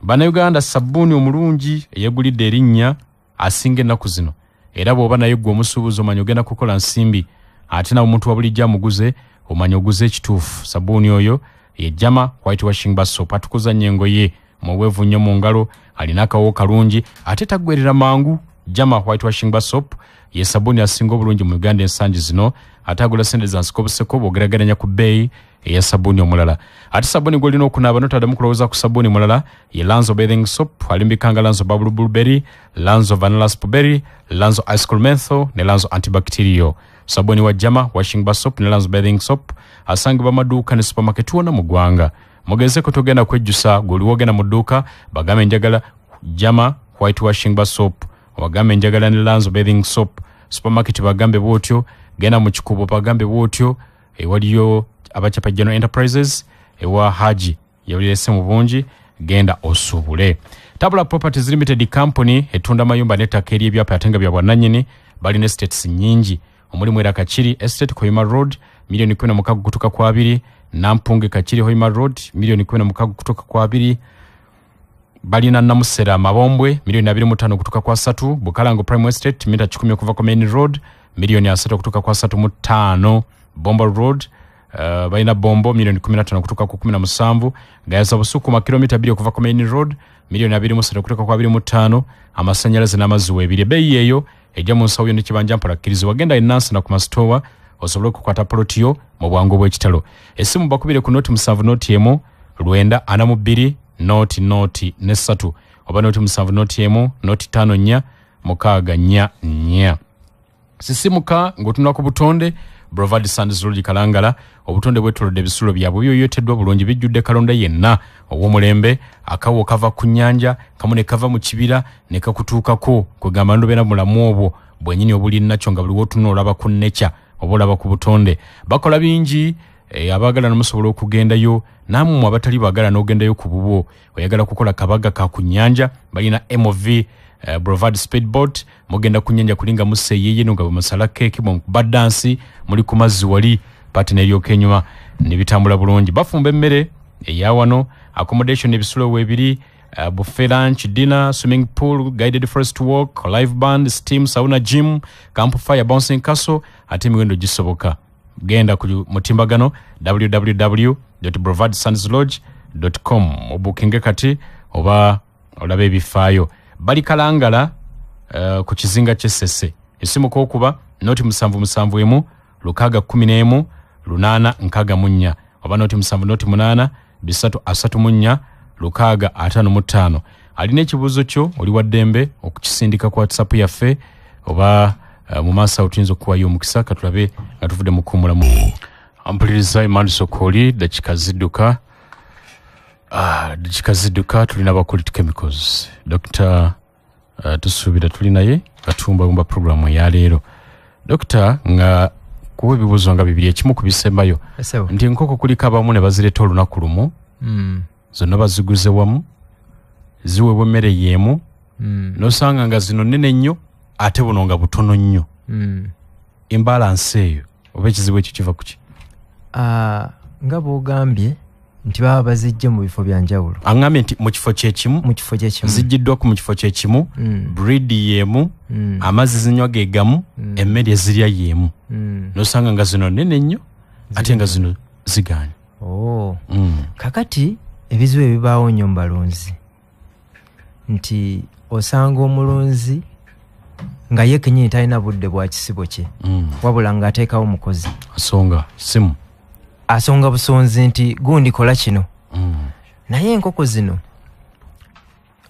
Bannayuganda, sabbuuni omulungi eyegulidde erinnya asinga ennaku zino, era bw'oba naye ggwe omusuubuzi omanya ogenda kukola nsimbi, ate nawe omuntu wa bulijjo amuguze omanya oguze ekituufu. Sabbuuni oyo ye Jama White Washing Bar Soap, atukuza nnyo engoye, muweevu nnyo mu ngalo, alina akawo kalungi ate taggwerera mangu. Jama White Washing Bar Soap ye sabbuuni asinga obulungi mu Uganda ensangi zino, ate agula sente za nsiko buseko bw'ogeraageranya ku bbeeyi eya sabbuuni omulala. Ate sabbuuni gw'olina okunaaba n'otaddamu kulowooza ku sabbuuni mulala ye Lanzo Bathing Soap, alimbikanga Lanzo Bubble Blueberry, Lanzo Vanilla Strawberry, Lanzo Ice Cool Menthol ne Lanzo Antibacterial. Sabbuuni wa Jama Washing Bar Soap ne Lanzo Bathing Soap asangibwa maduuka ne supermarket wonna mu ggwanga. Mugezeko togenda kwejjusa, gw'oliwo ogenda mu dduuka bagambe njagala Jama White Washing Bar Soap, obagambe njagala ne Lanzo Bathing Soap. Supermarket bagambe bw'otyo, genda mu kikubo bagambe bw'otyo, ewaliyo abachapa General Enterprises ewa Haji yawulirese mu bungi, genda osuubule. Tabula Properties Limited Company etunda amayumba n'ettaka ery'ebyapa ate nga bya bwannannyini, balina estates nnyingi omulimu era Kakiri Estate Hoima Road milioni 16 kutuuka ku 2, Nampunge Kakiri Hoima Road milioni 16 kutuuka ku 2, balina Namusera Mabombwe milioni 25 kutuuka ku 3, Bukalango Prime Estate mita 10 okuva ku Main Road milioni 3 kutuuka ku 35, Bombo Road balina Bombo milioni 15 kutuuka ku 17, Gayaza Busukuma kilomita 2 okuva ku Main Road milioni 23 kutuuka ku 25, amasannyalaze n'amazzi weebiri. Ebbeeyi eyo ejja mu nsawo yo n'ekibanja mpola kkirizibwa. Genda e Nansana ku masitowa osobole okukwata poloti yo mu bwangu bw'ekitalo. Essimu bakubire ku 07 01 942 0 0 3 oba 07 01 054 6 4 4. Sisimuka ng'otunula ku butonde. Brovad Sands Lodge Kalangala, obutonde bwetolodde ebisulo byabwe byoyoteddwa bulungi, bijjudde kalonda yenna ow'omulembe, akawo kava ku nnyanja kamu ne kava mu kibira ne kakutuukako, kwegamba ndobeera mulamu obwo bwennyini obuli nakyo nga buli w'otunula olaba ku nature oba olaba ku butonde. Bakola bingi, abaagala nomusobola okugendayo, nammwe abatali baagala n'ogendayo ku bubwo. Oyagala kukola kabaga ka ku nnyanja, balina MV Brovad Speedboat, mugenda ku nnyanja kulinga museeyeeye nga bwe musala keeki bwe mukuba dansi, muli ku mazzi wali Party n'eryoka enyuma ne bitambula bulungi. Bafumba emmere eya wano, accommodation ebisulo weebiri, buffet lunch, dinner, swimming pool, guided forest walk, live band, steam sauna, gym, campfire, bouncing castle, ate emiwendo gisoboka. Genda ku mutimbagano www.bravadsanslodge.com obukinge kati oba olabe ebifaayo. Bali Kalangala ku kizinga ky'Essese. Esimu k'okuba 071 611 864 oba 078 334 655. Alina ekibuuzo kyo oli wa ddembe okukisindika ku WhatsApp yaffe oba mu maaso awo tuyinza okuwayo omukisa. Katulabe nga tuvudde mu kuwummulamu. Ampuliriza Emmanuel Sokoli, dakika zidduka. Dakika zidduka, tulina ba Quality Chemicals. Dr. Tusuubira tuli naye nga tubumbabumba programu eya leero. Dokita, nga kuwa ebibuuzo nga bibiri, ekimu ku bisembayo nti enkoko kuliko abamu ne bazireeta olunaku lumu, zonna baziguze wamu, ziweebwa emmere y'emu, n'osanga nga zino nnene nnyo ate buno nga butono nnyo. Imbalance eyo oba ekizibu ekyo kiva ku ki? Nga bw'ogambye nti baba bazijje mu bifo bya njawulo. Aŋŋambye nti mu kifo kyekimu, mu kifo kyekimu zijjiddwa ku mu kifo kyekimu, breed y'emu, amazzi zinywa ge gamu, emmere ezirya y'emu, n'osanga nga zino nnene nnyo ate nga zino zigaanye. Kakati ebizibu ebibaawo nnyo mu balunzi nti osanga omulunzi nga ye kennyini talina budde bwa kisibo kye, wabula ng'ateekawo mukozi. Asonga simu, asonga busonzi nti gundi kola kino. Naye enkoko zino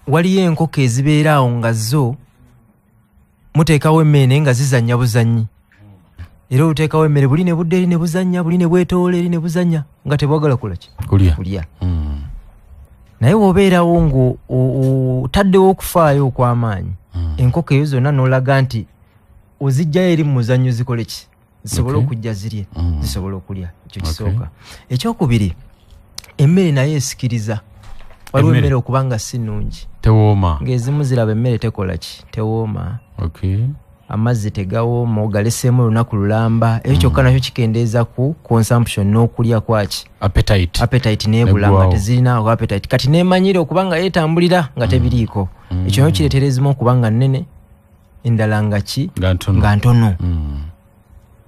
waliyo enkoko ezibeera awo nga zo muteekawo emmere naye nga zizannya buzannyi. Era oluteekawo emmere buli ne budda eri ne buzannya, buli ne bwetoola eri ne buzannya, nga tebwagala kola ki? Kulya. Naye bw'obeerawo ng'otaddewo okufaayo okw'amaanyi, enkoko eyo zonna n'olaga nti ozijjayo eri mu muzannyo zikole ki? Zisobole okujja zirye, zisobole okulya. Ekyo kisooka. Ekyokubiri, emmere nayo esikiriza. Waliwo emmere okuba nga si nnungi, tewooma, ng'ezimu ziraba emmere tekola ki? Tewooma. Amazzi tegawooma, ogaleseemu olunaku lulamba. Ekyo kyokka nakyo kikendeeza ku consumption n'okulya kwaki? Appetite n'ebula nga tezirina appetite. Kati n'emanyire okuba nga yeetambulira nga tebiriiko. Ekyo nakyo kireetera ezimu okuba nga nnene, endala nga ki? Nga ntono.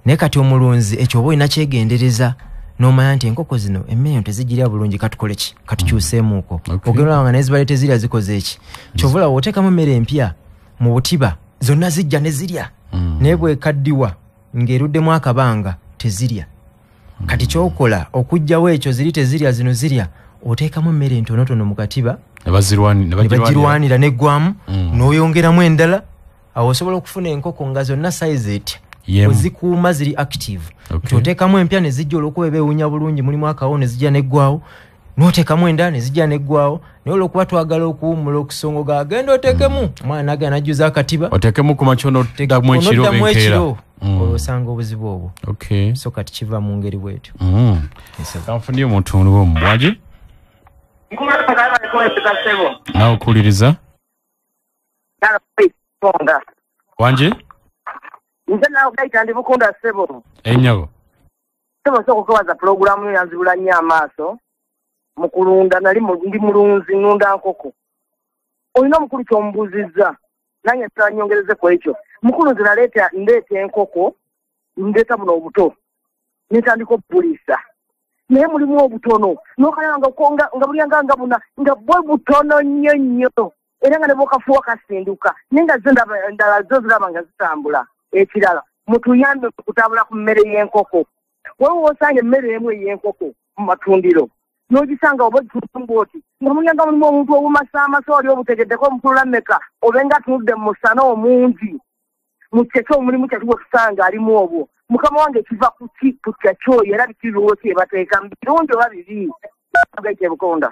Naye kati omulunzi ekyo oba olina kyegendereza n'omanya nti enkoko zino emmere tezigirya bulungi, katukole ki? Katukyuseemuuko. Ogenda olaba nga naye zibadde tezirya zikoze eki? Ky'ova olaba oteekamu emmere empya mu butiba, zonna zijja ne zirya. Naye bwekaddiwa ng'eruddemu akabanga tezirya. Kati ky'okola okuggyawo ekyo ziri tezirya zino zirya, oteekamu emmere entonotono mu katiba ne bagirwanira n'eggwamu, n'oyongeramu endala. Awo osobola okufuna enkoko nga zonna size etya, ozikuuma ziri active. Nti oteekamu empya ne zijja olw'okuba ebeewunya bulungi, mulimu akawo ne zijja n'eggwawo, n'oteekamu endala ne zijja n'eggwawo. Naye olw'okuba twagala okuwummula okusongoga, agenda oteekemu omwana n'agenda n'ajjuza akatiba, oteekemu ku makya onoddamu ekiro, olwo osanga obuzibu obwo. So kati kiva mu ngeri bw'etyo. Kanfunye omuntu omu bwagi naawe okuwuliriza. Wangi? Nze naawe gayita ndi Bukunda ssebo. Ennyabo. Ssebo nsooka okwebaza pulogulaamu yo, yanzibula nnyo amaaso mu kulunda. Nali ndi mulunzi, nnunda nkoko. Olina omukulu ky'omubuuzizza, nange nsaba nnyongereze ku ekyo. Mukulu nze ndeeta enkoko, ndeeta buno obuto, nentandika okubuliisa. Naye mulimu obutono, n'okalaba nga bulyanga nga buna, nga bwe butono nnyo nnyo, era nga ne bw'okafuuwa kasinduka, naye nga zo endala zo ziraba nga zitambula. Ekirala, mutuyambe okutabula ku mmere y'enkoko. Waliwo w'osanga emmere emu ey'enkoko mu matundiro, n'ogisanga oba ogitundu oti, nga mulyanga mulimu omuntu obumasaamasa oli obutegeddeko omutulula mmeka, obe nga atunudde mu musana omungi. Mu kyekyo omulimu kyaki gwe tusanga alimu obwo. Mukama wange kiva ku ki ku kyakyo era bikiriwo ki ebateeka birungi oba bibi? Gaita Bukonda.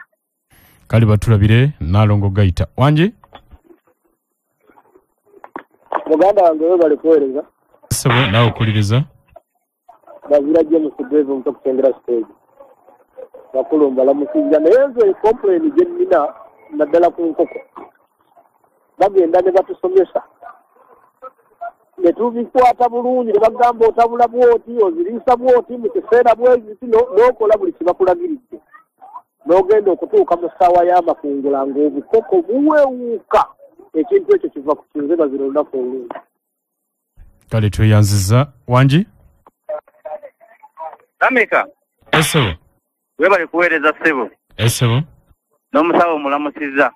Kale batulabire Naalongo Gaita. Wangi? Muganda wange webale kuweereza. Ssebo naawe okuwuliriza. Bazira James Brave omuto kutengera stage. Bakulu mbalamusizza, naye nze complain gye nnina naddala ku nkoko. Bagenda ne batusomesa. Ne tubikwata bulungi ne bagamba otabula bw'oti, oziriisa bw'oti, mu kiseera bweziti n'okola buli kibakulagiridde. N'ogenda okutuuka mu ssaawa y'amakungula ng'obukoko buwewuuka. Ekintu ekyo kiva ku kinze bazira olunaku olungi. Kale tweyanziza. Wangi? Ameka. Esebo. Webale kuweereza ssebo. Esebo. N'omusawo omulamusizza.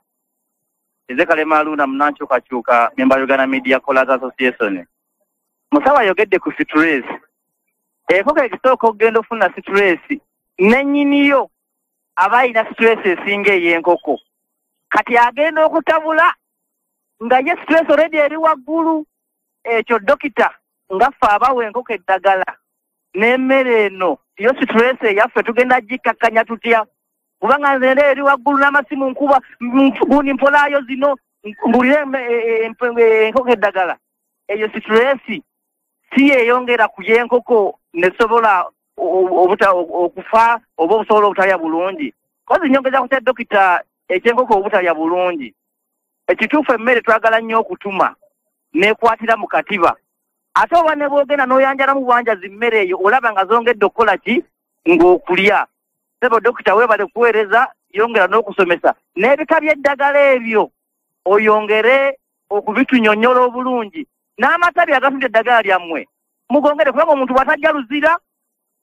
Nze Kalema Aluna munankyukakyuka member Uganda Media Callers Association. Musawo ayogedde ku stress. Enkoko ekisooka okugenda ofuna stress nennyiniyo aba alina stress esinga ey'enkoko. Kati agenda okutabula nga ye stress already eri waggulu. Ekyo dokita nga ffe abawa enkoko eddagala n'emmere eno yo stress eyaffe tugenda gikkakkanya tutya? Kubanga nze era eri waggulu n'amasimu nkuba gundi mpolaayo zino ngulire enkoko eddagala. Eyo stress si yeeyongera ku y'enkoko nesobola okufa oba obusobola obutalya bulungi. Kozi nyongeza ku kya dokita ekyenkoko obutalya bulungi. Ekituufu emmere twagala nnyo okutuma nekwatira mu katiba. Ate oba ne bw'ogenda n'oyanjalamu bwanjazi mmere eyo olaba nga zongedde okukola ki ng'okulya. Ssebo dokita weebale kuweereza, yongera n'okusomesa n'ebika by'eddagala ebyo oyongere okubitunyonnyola obulungi n'amatabi agatunda eddagala lyammwe mugongere, kubanga omuntu bw'atajja Luzira,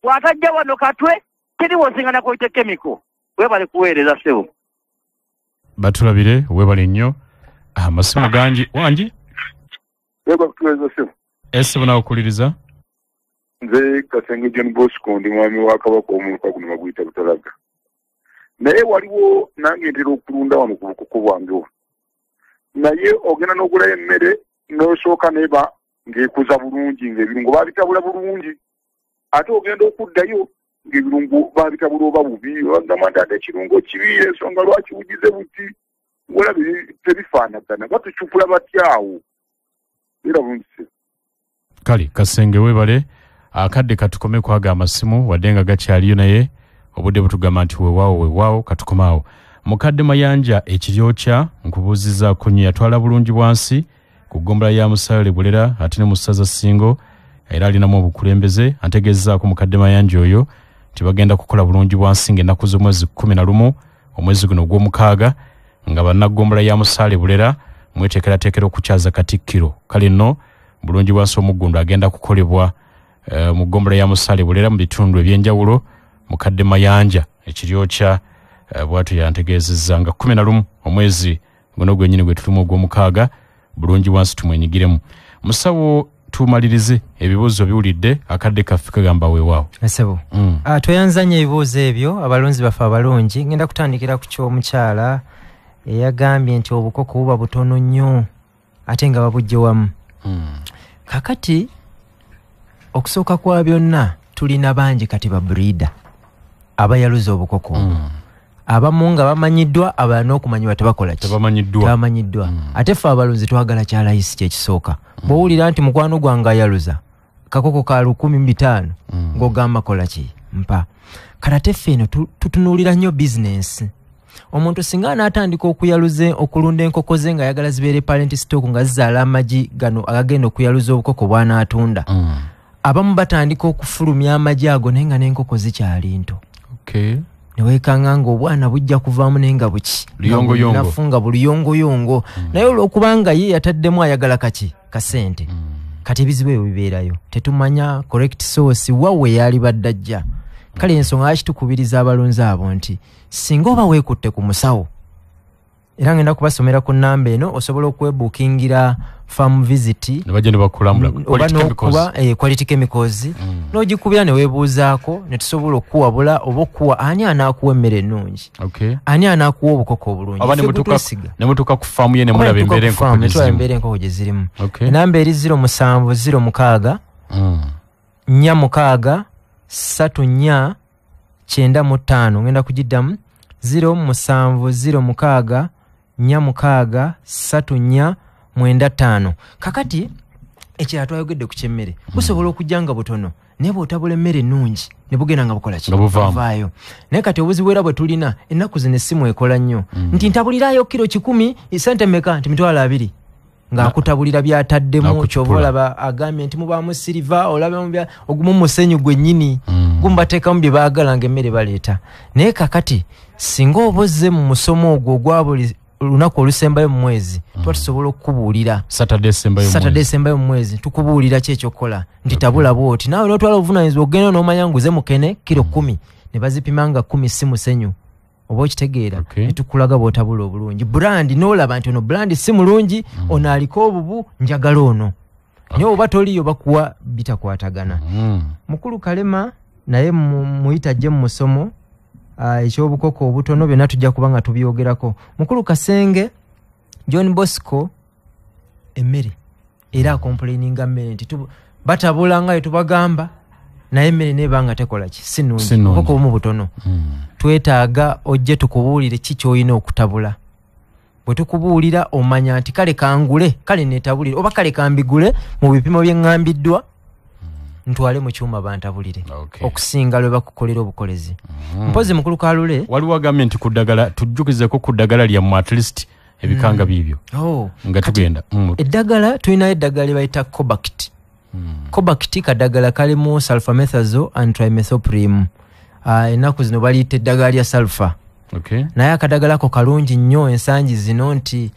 bw'atajja wano Katwe, teriwo osingana kwite chemical. Weebale kuweereza ssebo. Batulabire, weebale nnyo. Amasimu gangi. Wangi? Weebale kutuweereza ssebo. Esebo nawe okuliriza. Nze Kasenge John Bosco ndi mwami wa Kabaka omuluka guno baguyita Butalaga. Naye waliwo nange ntera okulunda wano ku bukoko bwange wano. Naye ogenda n'ogulayo emmere n'osooka n'eba ng'ekuza bulungi ng'ebirungo baabitabula bulungi. Ate ogenda okuddayo ng'ebirungo baabitabula oba bubi, bagamba nti ate ekirungo kibi ensonga lwaki bugize buti. Olaba tebifaanagana, batucupula batya awo? Era bulungi ssebo. Kale Kasenge weebale. Akadde katukome kwaga amasimu wadde nga gakyaliyo naye obudde butugamba nti weewaawo weewaawo katukomaawo. Mukadde Mayanja Ekiryokya nkubuuzizzaako nnyo, yatwala bulungi bwansi ku ggombolola ya Musalale Bulera ate ne mu ssaza Ssingo era alinamu obukulembeze. Antegeezezzaako mukadde Mayanja oyo nti bagenda kukola bulungi bwansi ng'ennaku z'omwezi 11 omwezi guno ogw'omukaaga nga bannaggombolola ya Musalale Bulera mweteekerateekera okukyaza Katikkiro. Kale nno bulungi bwansi omuggundu agenda kukolebwa mu ggombolola ya Musalale Bulera mu bitundu ebyenjawulo. Mukadde Mayanja Ekiryokya bw'atyo yantegeezezza nga 11 omwezi guno gwennyini gwe tulimu ogw'omukaaga bulungi bwansi tumwenyigiremu. Musawo tumalirize ebibuuzo biwulidde, akadde kaffe kagamba weewaawo. Esebo. Tweyanza nnyo ebibuuzo ebyo abalonzi baffe abalungi. Ngenda kutandikira ku ky'omukyala eyagambye nti obukoko buba butono nnyo ate nga babujje wamu. Kakati okusooka kwa byonna tulina bangi kati ba breeder abayaluza obukoko. Abamu nga bamanyiddwa, abalala n'okumanyibwa tebakola ki? Tebamanyiddwa. Ate ffe abalunzi twagala kya layisi kyekisooka. Bw'owulira nti mukwano gwange ayaluza kakoko ka 1500 ng'ogamba kola ki? Mpa. Kati ate ffe eno tutunuulira nnyo bizinensi. Omuntu singa anaatandika okuyaluza okulunda enkoko ze ng'ayagala zibeere parent stock nga zizaala amagi gano agagenda okuyaluza obukoko bw'anaatunda. Abamu batandika okufulumya amagi ago naye nga n'enkoko zikyali nto. Neweekanga ng'obwana bujja kuvaamu naye nga buki? Luyongoyongo. Nga buluyongoyongo. Naye olw'okubanga ye yataddemu ayagala kaki? Kasente. Kati ebizibu ebyo bibeerayo. Tetumanya correct source wa we yali badde ajja. Kale ensonga lwaki tukubiriza abalunzi abo nti singa oba weekutte ku musawo, era ngenda kubasomera ku nnamba eno osobola okwebuukingira farm visit ne bajja ne bakulambula oba n'okuba quality chemicals n'ogikubira ne weebuuzaako ne tusobola okukuwabula oba okuwa ani anaakuwa emmere ennungi, ani anaakuwa obukoko obulungi. Oba ne mutuuka ku faamu ye ne mulaba embeera enkoko gye zirimu. Enamba eri 0706 46 34 95. Ngenda kugiddamu 0706 46 34 95. Kakati ekirala twayogedde ku ky'emmere, busobola okujja nga butono naye bw'otabula emmere ennungi ne bugenda nga bukola ki? Buvaayo. Naye kati obuzibu era bwe tulina ennaku zino essimu ekola nnyo nti ntabulirayo kiro 100 sente mmeka? Nti 20,000. Ng'akutabulira by'ataddemu, ky'ova olaba agambye nti mubaamu siriva, olabamu ogumu musenyu gwennyini, gumbateekamu bye baagala ng'emmere baleeta. Naye kakati singa oba ozze mu musomo ogwo ogwa buli lunaku olusembayo mu mwezi, tuba tusobola okukubuulira. Saturday esembayo mu mwezi tukubuulira ki ekyokukola, nti tabula bw'oti. Naawe n'otwala obuvunaanyizibwa ogenda n'omanya nguze mukene kiro 10, ne bazipima nga 10 si musenyu. Oba okitegeera, ne tukulaga bw'otabula obulungi. Brand n'olaba nti ono brand si mulungi, ono aliko obubu, njagala ono. Naye oba toliyo bakuwa bitakwatagana. Mukulu Kalema naye muyita ajje mu musomo, eky'obukoko obutono byonna tujja kuba nga tubyogerako. Mukulu Kasenge John Bosco emmere era akomplaininga mmere nti batabula nga tubagamba, naye emmere neeba nga tekola ki, si nnungi, obukoko obumu butono. Twetaaga ojje tukubuulire ki ky'olina okutabula. Bwe tukubuulira omanya nti kale kangule, kale neetabulire, oba kale kambigule mu bipimo bye ŋŋambiddwa, ntwale mu kyuma bantabulire, okusinga lwe bakukolera obukolezi. Mpozi mukulu Kalule waliwo agambye nti ku ddagala, tujjukizeko ku ddagala lyammwe at least ebikanga biibyo nga tugenda. Eddagala tulinayo eddagala lye bayita Cobacti. Cobacti kaddagala kalimu sulfamethoxazole and trimethoprim. Ennaku zino baliyita eddagala lya sulfa. Naye akadagala ako kalungi nnyo ensangi zino nti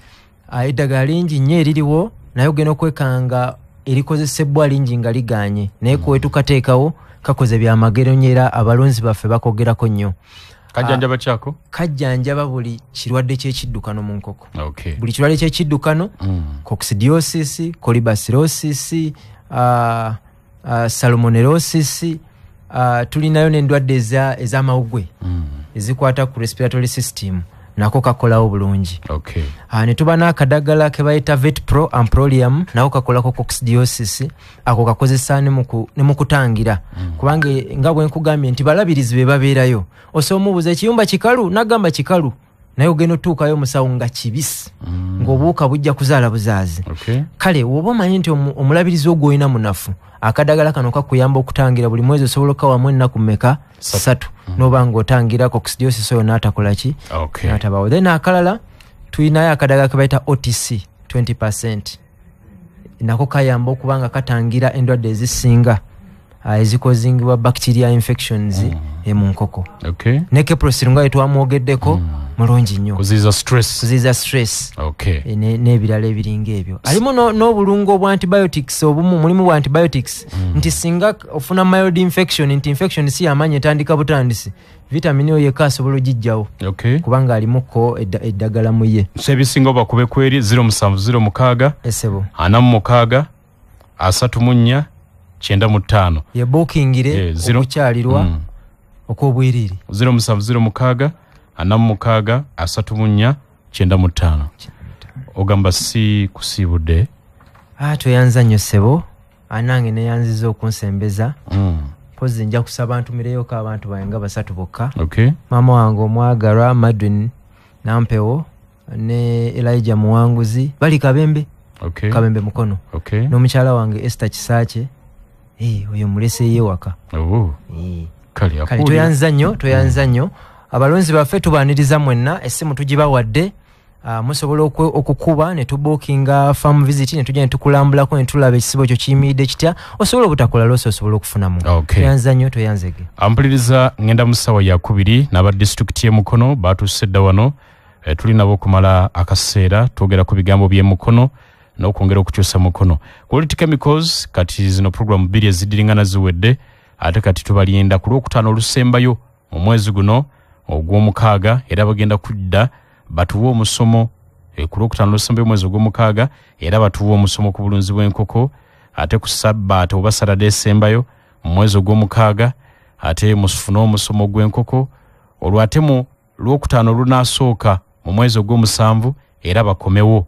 eddagala lingi nnyo eririwo, naye ogenda okwekanga erikozesebwa lingi nga liganye, naye kuwe tukateekawo kakoze byamagero nnyo era abalunzi baffe bakogerako nnyo. Kajjanjaba kyako? Kajjanjaba buli kirwadde ky'ekiddukano mu nkoko. Buli kirwadde ky'ekiddukano, coccidiosis, colibacillosis, salmonellosis, tulinayo n'endwadde ez'amawuggwe ezikwata ku respiratory system, nako kakolawo bulungi. Ne tuba n'akadagala ke bayita Vetpro Amprolium, nako kakolako coccidiosis, ako kakozesa ne mu kutangira. Kubanga nga bwe nkugambye nti balabirizi be babeerayo, osobola omubuuza ekiyumba kikalu, n'agamba kikalu, naye ogenda otuukayo omusawo nga kibisi, ng'obuwuka bujja kuzaala buzaazi. Kale woba omanyi nti omulabirizi ogwo olina munafu, akadagala kano kakuyamba okutangira. Buli mwezi osobola okawamu ennaku mmeka? 3, n'oba ng'otangira coccidiosis oyo n'atakola ki, n'atabaawo. Then akalala tulinayo akadagala ke bayita OTC 20%, nako kayamba okuba nga katangira endwadde ezisinga ezikozingibwa bacteria infections mu nkoko. Ne Keprosil nga twamwogeddeko mulungi nnyo kuziza stress. N'ebirala ebiringa ebyo. Alimu n'obulungo obwa antibiotics obumu, mulimu bwa antibiotics nti singa ofuna mild infection, nti infection si yamaanyi etandika butandisi, vitamini oyo yekka asobola ogijjawo, kubanga alimuko eddagala mu ye. So ebisinga bakube kweri 0706 esebo 46 34 95. Ye bookingire okukyalirwa okw'obwerere. 0706 46 34 95. Ogamba si kusiibudde. Tweyanza nnyo ssebo, anange neyanziza okunsembeza. Mpozi nja kusaba ntumireyoko abantu bange nga 3 bokka. Maama wange omwagalwa Madwin Nampewo ne Elijah Muwanguzi bali Kabembe. Kabembe Mukono. N'omukyala wange Esther Kisaakye, oyo mulese ye waka. Kale tweyanza nnyo, tweyanza nnyo. Abalonzi baffe tubaaniriza mwenna, essimu tugibawadde, musobola okukuba ne tubookinga farm visit, ne tujja ne tukulambulako ne tulaba ekisibo ekyo kiyimiridde kitya, osobola obutakola losi osobola okufunamu. Tweyanza nnyo, tweyanzege. Ampuliriza ngenda mu ssaawa ya 2 n'aba disitulikiti y'e Mukono batuuse dda wano, tuli nabo okumala akaseera twogera ku bigambo by'e Mukono n'okwongera okukyusa Mukono. Quality Chemicals kati zino programu 2 eziddiringana ziwedde, ate kati tubalinda ku Lwokutaano olusembayo mu mwezi guno ogw'omukaaga, era bagenda kudda batuwe omusomo ku Lwokutaano olusembayo mwezi ogw'omukaaga, era batuwe omusomo ku bulunzi bw'enkoko, ate ku Sabbaate oba Saturday esembayo mu mwezi ogw'omukaaga ate musufune omusomo gw'enkoko, olwo ate mu Lwokutaano olunasooka mu mwezi ogw'omusanvu era bakomewo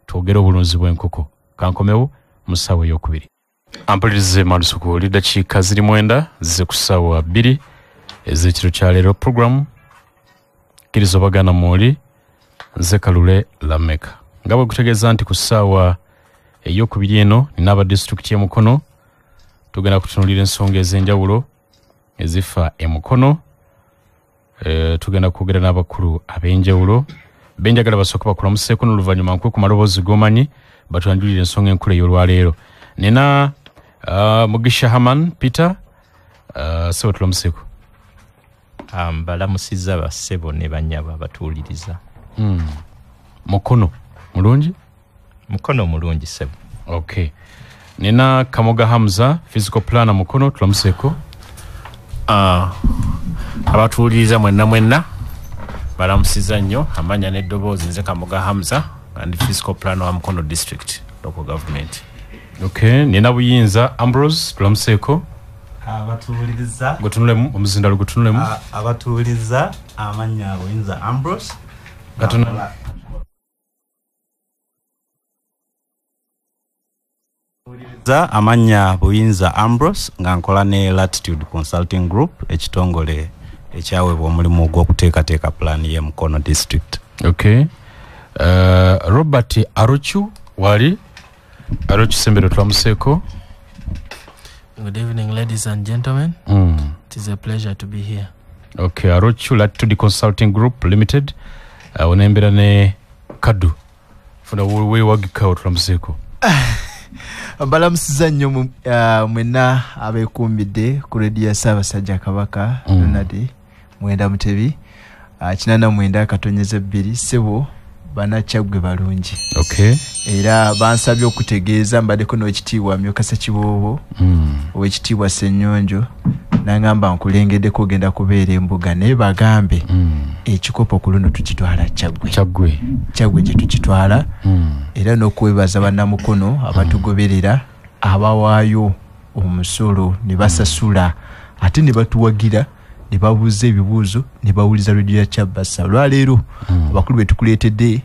twogere obulunzi bw'enkoko. Kankomewo mu ssaawa ey'okubiri. Ampulirize malusuku oli dakiika ziri 9 zize ku ssaawa 2 ez'ekiro kya leero. Program kkiriza obagana mwoli, nze Kalule Lameka. Nga bwe kutegeeza nti ku ssaawa ey'okubiri eno nina aba disitulikiti y'e Mukono, tugenda kutunuulira ensonga ez'enjawulo ezifa e Mukono. Tugenda kwogera n'abakulu ab'enjawulo benjagala basooke bakulamuseeko n'oluvannyuma nkwe ku maloboozi g'omanyi. Batwanjulira ensonga enkulu ey'olwaleero. Nina Mugisha Haman Peter, sebo tulamuseeko. Balamusizza bassebo ne bannyabo abatuwuliriza. Mukono mulungi? Mukono mulungi ssebo. Okay. Nina Kamoga Hamza, physical planner Mukono, tulamuseeko. Abatuwuliriza mwenna mwenna balamusizza nnyo. Amanya n'eddoboozi nze Kamoga Hamza, and physical planner wa Mukono District Local Government. Okay, nina Buyinza Ambrose, tulamuseeko. Abatuwuliriza gutunulemu omuzindalo gutunulemu. Abatuwuliriza amanya Buyinza Ambrose. Amanya Buyinza Ambrose nga nkola ne Latitude Consulting Group, ekitongole ekyaweebwa omulimu ogw'okuteekateeka pulaani y'e Mukono District. Okay. Robert Arochu wali Arochu Sembero, tulamuseeko. Good evening, ladies and gentlemen. It is a pleasure to be here. Okay, Arochu Latitude Consulting Group Limited. Onembera ne Kadu. Funa we wagikawo, tulamuseeko. Balamusiza nnyo mwenna abeekumbidde ku rediyo ya Ssaabasajja Kabaka Ronald Mwenda Mutebi 89.2. Ssebo bannakyaggwe balungi. Okay. Era bansabye okutegeeza mbaddeko n'owekitiibwa Myuka Ssekiboobo, owekitiibwa Ssennyonjo, n'angamba nkulengeddeko ogenda kubeera embuga, naye bagambe ekikopo ku luno tukitwala Kyaggwe. Kyaggwe. Kyaggwe gye tukitwala. Era n'okwebaza bannamukono abatugoberera, abawaayo omusolo ne basasula, ate ne batuwagira, ne babuuza ebibuuzo, ne bawuliza rediyo ya Kyabasa. Olwaleero abakulu be tukuleetedde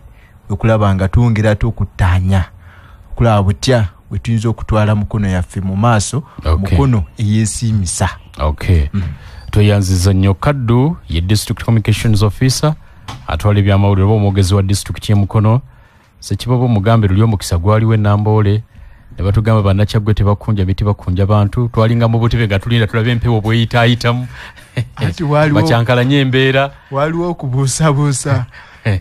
okulaba nga twongera ate okuttaanya okulaba butya bwe tuyinza okutwala Mukono yaffe mu maaso. Mukono eyeesiimisa. Okay. Tweyanziza nnyo. Kaddu ye District Communications Officer, atwala ebyamawulire oba omwogezi wa disitulikiti y'e Mukono. Ssekiboobo mugambe luli omukisa gwaliwo e Namboole ne batugamba bannakyaggwe tebakunja miti, bakunja bantu. Twalinga mu butebe nga tulinda tulabe empewo bweyitaayitamu, bakyankalanye embeera. Waliwo okubuusabuusa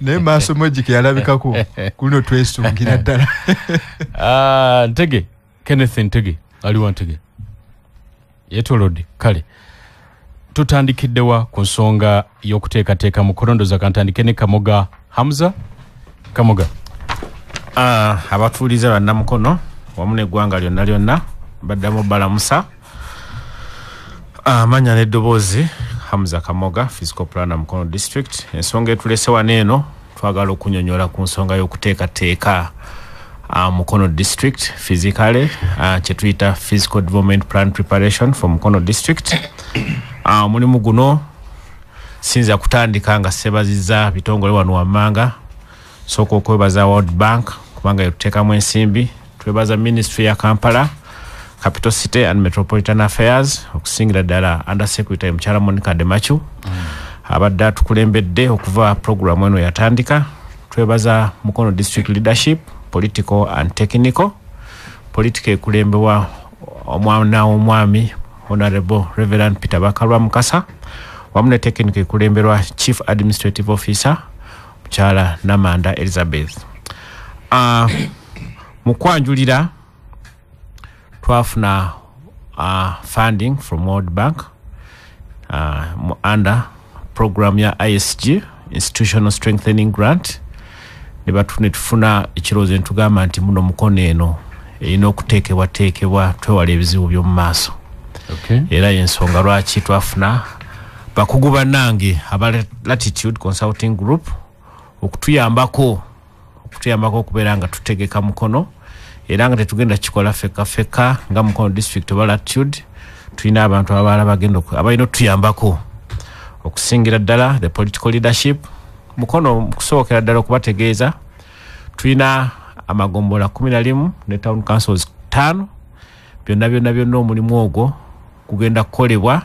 naye maaso mogike yalabikako kuno twesungira ddala. Ntege Kenneth Ntege aliwo, Ntege yeetolodde. Kale tutandikiddewa ku nsonga y'okuteekateeka Mukono? Ndowooza kantandike ne Kamoga Hamza. Kamoga. Abatuuliza bannamukono wamu n'eggwanga lyonna lyonna baddamu balamusa. Amanya n'eddoboozi Hamza Kamoga, physical planner Mukono District. Ensonga etulese wano eno, twagala okunyonyola ku nsonga y'okuteekateeka Mukono District physically, kye tuyita physical development plan preparation for Mukono District. Omulimu guno sinza kutandika nga sebaziza bitongole wano wammanga. Sooka okwebaza World Bank kubanga yetuteekamu ensimbi. Twebaza Ministry ya Kampala Capital City and Metropolitan Affairs, okusingira ddala Under Secretary Mukyala Monica Demachu, abadde atukulembedde okuva programu eno yatandika. Twebaza Mukono District Leadership, political and technical. Political ekulembewa omwana w'omwami Honorable Reverend Peter Bakalwa Mukasa, wamu ne technical ekulemberwa Chief Administrative Officer Mukyala Namanda Elizabeth. Mu kwanjulira twafuna funding from World Bank under program ya ISG, Institutional Strengthening Grant, ne tufuna ekirowoozo ne tugamba nti muno Mukono eno erina okuteekebwateekebwa twewala ebizibu by'omu maaso. Era y'ensonga lwaki twafuna bakugu bannange aba Latitude Consulting Group okutuyambako okubeera nga tutegeka Mukono, era nga tetugenda kikola fekka fekka nga Mukono District oba Latitude. Tulina abantu abalala bagenda abalina otuyambako, okusingira ddala the political leadership Mukono. Kusookera ddala okubategeeza, tulina amagombola 11 ne town councils 5. Byonna byonna byonna omulimu ogwo gugenda kukolebwa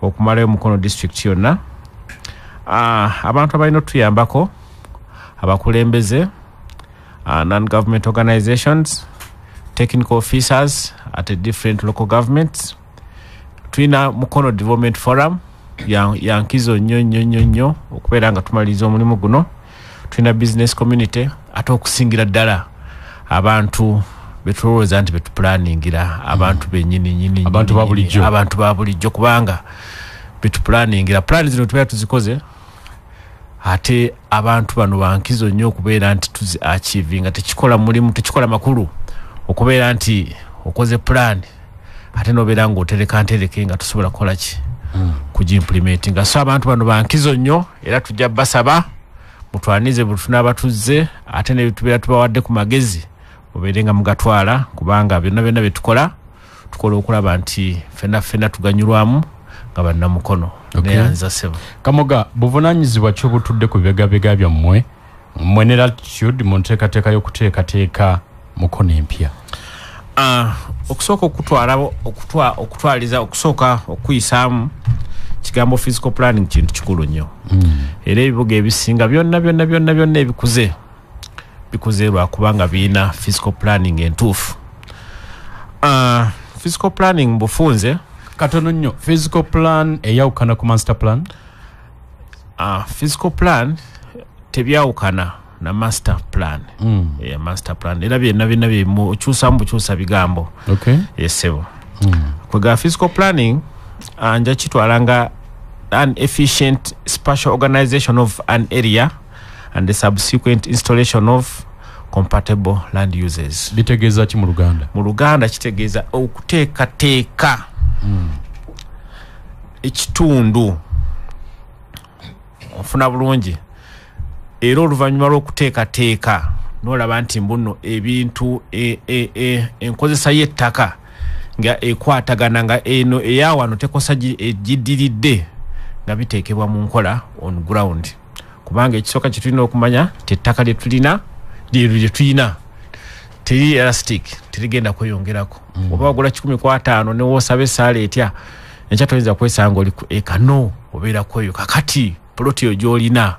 okumalayo Mukono District yonna. Abantu abalina otuyambako, abakulembeze, non-government organizations, technical officers at the different local governments. Tulina Mukono Development Forum ya nkizo nnyo nnyo nnyo nnyo okubeera nga tumaliriza omulimu guno. Tulina business community, ate okusingira ddala Abantu betulowooza nti betuplanningira, abantu bennyini nnyini, abantu ba bulijjo, abantu ba bulijjo, kubanga betuplanningira plan zino tubeera tuzikoze, ate abantu bano bankizo nnyo okubeera nti tuzi achievinga. Tekikola mulimu, tekikola makulu okubeera nti okoze plan ate nobeera ng'otereka ntereke nga tusobola kukola ki kugiimplementinga. So abantu bano bankizo nnyo, era tujja basaba mutwanize bwe tunaaba tuzze, ate ne tubeera tubawadde ku magezi mubeere nga mugatwala, kubanga byonna byonna bye tukola tukola okulaba nti ffenna ffenna tuganyulwamu nga bannamukono. Neyanza ssebo. Kamoga, buvunaanyizibwa ki obutudde ku bibegabega byammwe mmwe ne Latitude mu nteekateeka y'okuteekateeka Mukono empya? Okusooka okutwaliza, okusooka okuyisaamu kigambo physical planning kintu kikulu nnyo. Era ebibuga ebisinga byonna byonna byonna byonna ebikuze bikuze lwakubanga birina physical planning entuufu. Physical planning mbufunze katono nnyo. Physical plan eyawukana ku master plan? Physical plan tebyawukana na master plan. Master plan era byonna byonna byemu okyusamu bukyusa bigambo. Yes, sebo. Kwega physical planning nja kitwala nga an efficient spatial organization of an area and the subsequent installation of compatible land uses. Bitegeeza ki mu Luganda? Mu Luganda kitegeeza okuteekateeka ekitundu, ofuna bulungi, era oluvannyuma lw'okuteekateeka n'olaba nti mbuno ebintu enkozesa y'ettaka nga ekwatagana, nga eno eyawano tekosa egiddiridde, nga biteekebwa mu nkola on ground. Kubanga ekisooka kye tulina okumanya nti ettaka lye tulina, lyeryo lye tulina, teri elastic, terigenda kweyongerako. Oba wagula 150 newoosaba essaala etya, enkya toyinza kwesanga oli ku eka, no obeera kweyo. Kakati poloti eyo gy'olina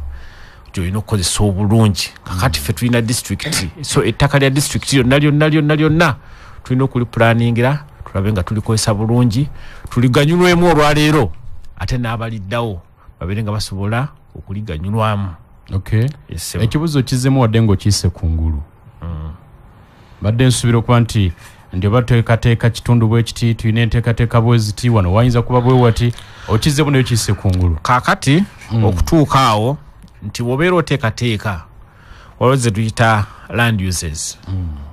gy'olina okukozesa obulungi. Kakati ffe tulina district, so ettaka lya district lyonna lyonna lyonna lyonna tulina okulipulaningira, tulabe nga tulikozesa bulungi, tuliganyulwemu olwaleero, ate n'abaliddawo babeere nga basobola okuliganyulwamu. Yes, sir. Ekibuuzo kizzemu wadde ng'okiyise kungulu. Badde nsuubira okuba nti oba teekateeka kitundu bwe kiti, tulina enteekateeka bwe ziti, wano wayinza kuba bwe wati, okizzemu naye okiyise kungulu. Kaakati okutuuka awo nti bw'obeera oteekateeka, waliwo ze tuyita land uses.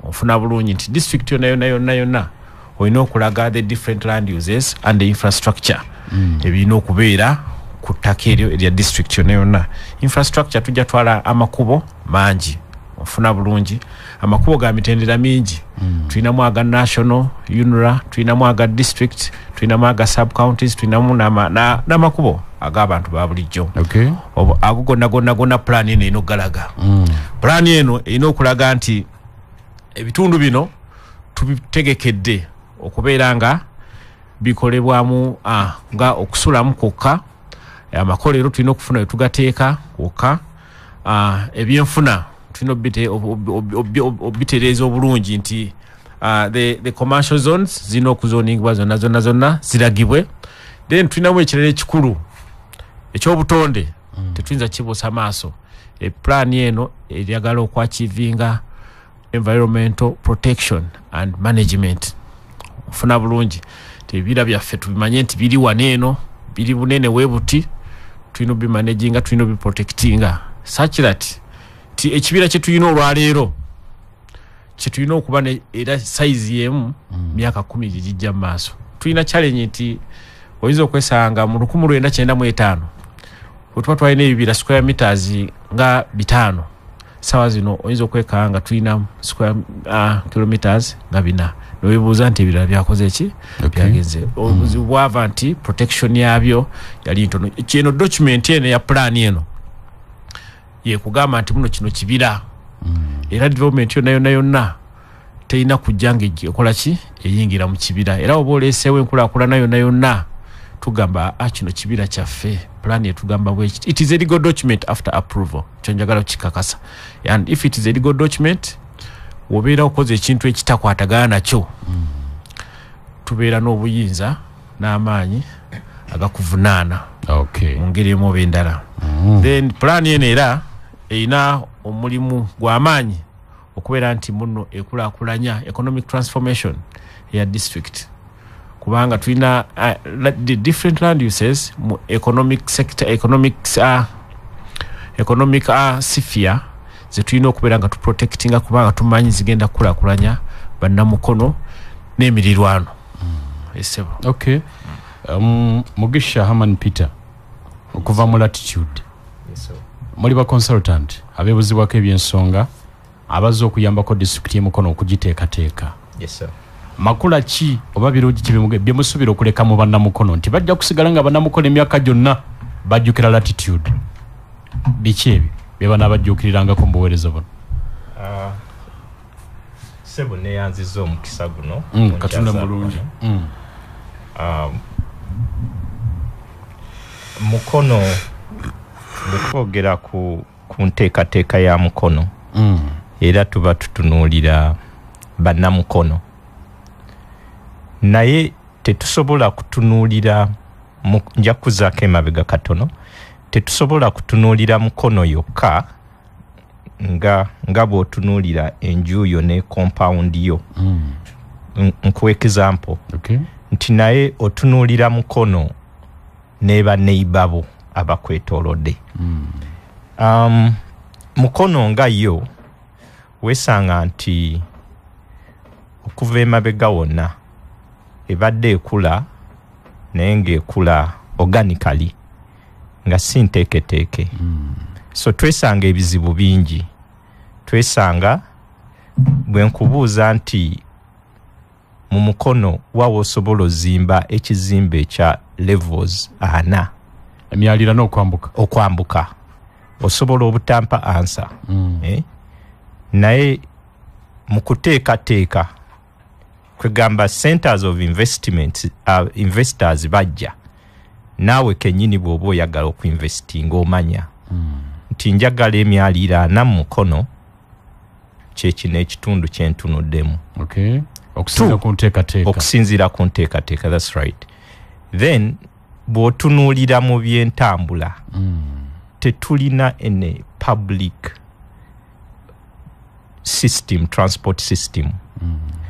Ofuna bulungi nti district yonna yonna yonna yonna olina okulaga the different land uses and the infrastructure ebirina okubeera ku ttaka eryo erya district yonna yonna. Infrastructure tujja twala amakubo mangi, ofuna bulungi, amakubo ga mitendera mingi. Tulinamu aga national UNRA, tulinamu aga district, tulinamu aga sub counties, tulinamu n'amakubo ag'abantu ba bulijjo. Ago gonna gonna gonna pulaani eno erina okugalaga. Pulaani eno erina okulaga nti ebitundu bino tubitegekedde okubeera nga bikolebwamu nga okusulamu kwokka, amakolero tulina okufuna wetugateeka wokka, ebyenfuna tulina obitereeza obulungi nti the commercial zones zirina okuzoningibwa zonna zonna zonna ziragibwe. Then tulinamu ekirala ekikulu ekyobutonde, tetuyinza kibuusa maaso. Epulaani eno eyagala okwachievinga environmental protection and management. Ofuna bulungi nti ebibira byaffe tubimanye nti biri wano eno, biri bunene webuti, tulina obimanaginga, tulina obiprotectinga such that ti ekibira kye tulina olwaleero kye tulina okuba era size y'emu myaka 10 gye gijja mu maaso. Tulina challenge nti oyinza okwesanga mu 1995 bwe tuba twalina ebibira square meters nga 500, sawa zino oyinza okwekanga nga tulina square kilometers nga 4, neweebuuza nti ebirala byakoze ki, byagenze. Obuzibu bwava nti protection yabyo yali ntono. Kino document eno ya plan eno yekugamba nti muno kino kibira, era development yonna yonna yonna terina kujja nga ekola ki, eyingira mu kibira. Era oba oleeseewo enkulaakulana yonna yonna, tugamba a kino kibira kyaffe, plan etugamba bwekiti. It is a legal document after approval, kyo njagala kukikakasa. And if it is a legal document, wobeera okoze ekintu ekitakwatagana nakyo, tubeera n'obuyinza n'amaanyi agakuvunaana mu ngeri emu oba endala. Then plan eno era erina omulimu gw'amaanyi Okubeera nti muno ekulaakulanya economic transformation ya district, kubanga tulina the different land uses mu economic sector, economic sphere zetulina okubeera nga tuprotectinga, kubanga tumanyi zigenda kukulaakulanya bannamukono n'emirirwano. Esebo. Okay. Mugisha Haman Peter okuva mu Latitude. Yes, sir. Muli ba consultant abeebuzibwako ebyensonga abazze okuyambako disitulikiti y'Emukono okugiteekateeka. Yes, sir. Makula ki oba birungi ki bye musuubira okuleka mu bannamukono nti bajja kusigala nga bannamukono emyaka gyonna bajjukira Latitude? Biki ebyo bye banaabajjuukirirangako mu buweereza buno? Ssebo, neeyanzizza omukisa guno. Katonda mulungi. Mukono, bwe twogera ku nteekateeka ya Mukono, era tuba tutunuulira bannamukono, naye tetusobola kutunuulira, nja kuzaako emabega katono, tetusobola kutunuulira Mukono yokka nga bw'otunuulira enju yo ne compound yo. Nkuwa example. Okay. Nti naye otunuulira Mukono ne baneighbor bo abakwetoolodde. Mukono nga yo weesanga nti okuva emabega wonna ebadde ekula, naye ng'ekula organically, nga si nteeketeeke. So twesanga ebizibu bingi. Twesanga bwe nkubuuza nti mu Mukono wawa osobola ozimba ekizimbe ekya levels 4, emyalira n'okwambuka, okwambuka, osobola obutampa answer. Naye mu kuteekateeka, kwegamba centers of investment, investors bajja, naawe kennyini bw'oba oyagala okuinvestinga omanya nti njagala emyalira 4 mu Mukono, kyekino ekitundu kyentunuddemu. Okay. Okusinziira ku nteekateeka. Okusinziira ku nteekateeka, that's right. Then bw'otunuulira mu byentambula, tetulina ene public system, transport system.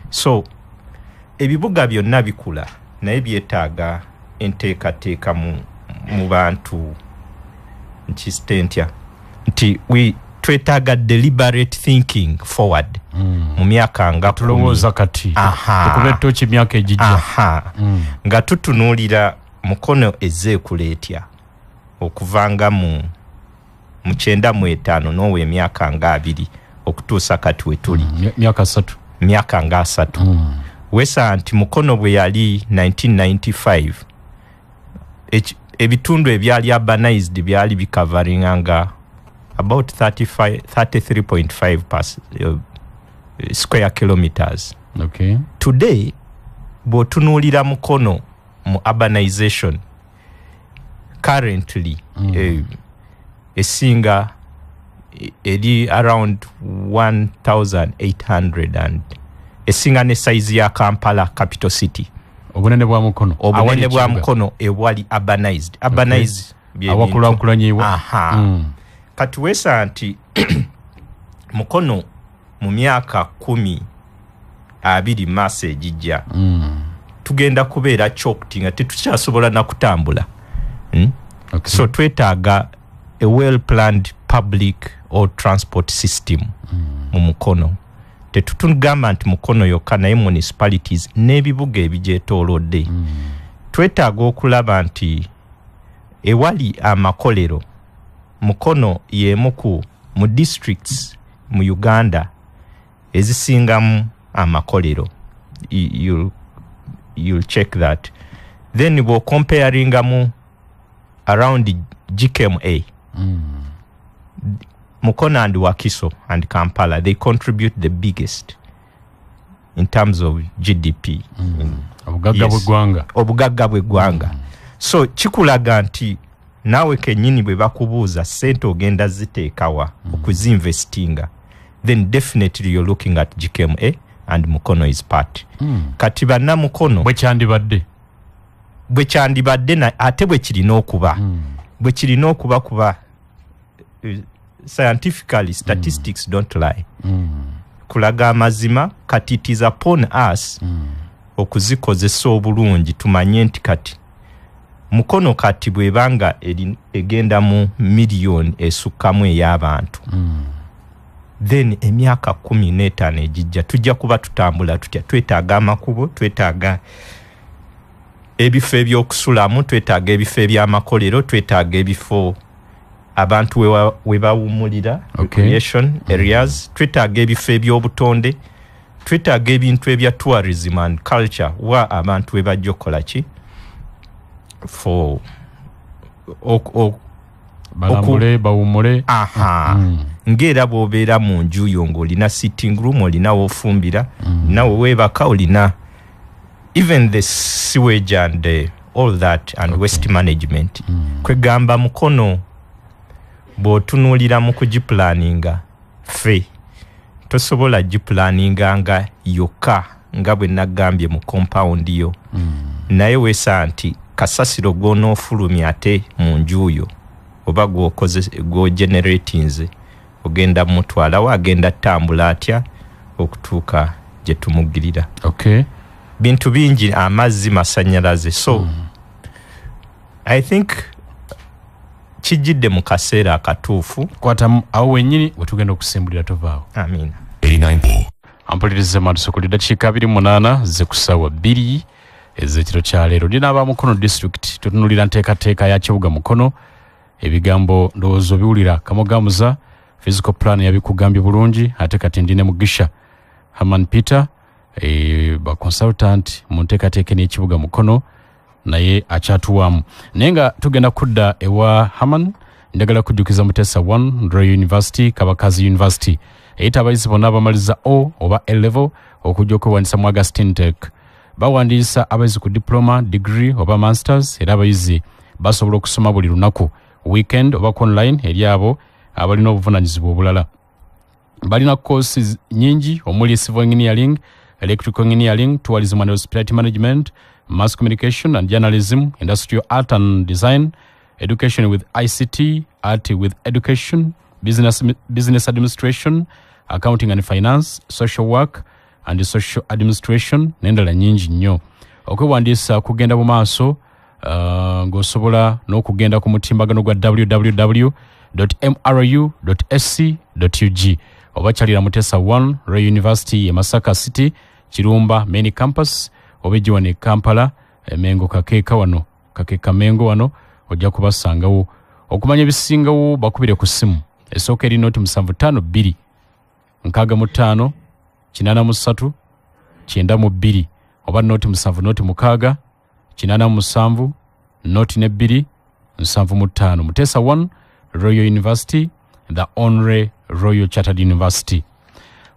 So ebibuga byonna bikula, naye byetaaga enteekateeka mu bantu. Nkisite ntya nti we twetaaga deliberate thinking forward mu myaka nga tulowooza kati tukube ettooki emyaka egijja. Nga tutunuulira Mukono ezze ekula etya okuva nga mu 95 n'owa emyaka nga 20 okutuusa kati we tuli. Myaka 3. Myaka nga 3. Weesa nti Mukono bwe yali 1995, ebitundu ebyali urbanized byali bikavaringa nga about 33.5 square kilometers. Okay. Today bw'otunuulira Mukono mu urbanization currently, esinga eri around 1800 and esinga ne size ya Kampala capital city. Obunene bwa Mukono. Obunene bwa Mukono ewali urbanized. Urbanized. Okay. Awakulaakulanyiwa. Aha. Kati weesa nti Mukono mu myaka 10 20 maaso egijja, tugenda kubeera choked nga tetukyasobola na kutambula. Okay. So twetaaga a well planned public or transport system mu Mukono. Tetutugamba nti Mukono yokka, naye municipalities n'ebibuga ebigyetoolodde. Twetaaga okulaba nti ewali amakolero, Mukono y'emu ku mu districts mu Uganda ezisingamu amakolero. You'll check that. Then bw'ocomparingamu around GKMA, Mukono and Wakiso and Kampala, they contribute the biggest in terms of GDP. Obugagga bw'eggwanga. Obugagga bw'eggwanga. So kikulaga nti naawe kennyini bwe bakubuuza ssente ogenda ziteekawa okuzinvestinga, then definitely you're looking at GKMA and Mukono is part. Kati bannamukono bwe kyandibadde, bwe kyandibadde, ate bwe kirina okuba, bwe kirina okuba, kuba scientifically statistics don't lie. Kulaga amazima kati it is upon us okuzikozesa obulungi, tumanye nti kati Mukono kati bwebanga egenda mu miliyoni esukkamu ey'abantu, then emyaka 15 egijja tujja kuba tutambula tutya? Twetaaga amakubo, twetaaga ebifo ebyokusulamu, twetaaga ebifo ebyamakolero, twetaaga ebifo abantu we bawummulira, recreation areas, twetaaga ebifo ebyobutonde, twetaaga ebintu ebya tourism and culture wa abantu we bajja okukola ki for balambule, bawummule. Aha. Ng'era bw'obeera mu nju yo ng'olina sitting room, olina w'ofumbira, nawe weebaka, olina even the sewage and all that and waste management. Kwegamba Mukono bw'otunuulira mu kugiplaninga, ffe tosobola giplaninga nga yokka nga bwe nagambye mu compound yo, naye weesa nti kasasiro gw'onoofulumya ate mu nju yo oba gw'okoze gw'ogeneratinze ogenda mutwalawo, agenda ttambula atya okutuuka gye tumugirira. Bintu bingi, amazzi, masannyalaze. So I think kijjidde mu kaseera akatuufu. Kwata awo wennyini wetugenda okusimbulira, tovaawo. Amiina. 89. Ampulirize matusukuli dakiika 28 ze ku ssaawa 2 ez'ekiro kya leero. Ndina aba Mukono district, tutunulira nteekateeka ya kibuga Mukono. Ebigambo ndowooza obiwulira, Kamogamuza physical plan yabikugambye bulungi. Ate kati ndine Mugisha Haman Peter, ba consultant mu nteekateeka n'ekibuga Mukono, naye akyatuwamu. Naye nga tugenda kudda ewa Haman, njagala kujjukiza Mutesa 1 Royal University, Kabakazi University eyita abayizi bonna abamaliza O oba A level okujja okwewandiisa mu August intake. Bawandiisa abayizi ku diploma, degree oba masters, era abayizi basobola okusoma buli lunaku, weekend oba ku online eri abo abalina obuvunaanyizibwa obulala. Balina courses nyingi omuli civil engineering, electrical engineering, tourism and hospitality management, mass communication and journalism, industrial art and design, education with ICT, art with education, business administration, accounting and finance, social work and social administration n'endala nyingi nnyo. Okwewandiisa kugenda mu maaso, ng'osobola n'okugenda ku mutimbagano gwa www.mru.ac.ug oba kyalira Mutesa 1 Royal University e Masaka City, Kirumba main campus, oba egiwano e Kampala, Mengo Kakeeka wano, Kakeeka Mengo wano ojja kubasangawo. Okumanya ebisingawo bakubire ku ssimu esooka eri noti 752 65 83 92 oba noti 7 noti 6 87 noti 2 75. Mutesa 1 Royal University, the only Royal Chartered University.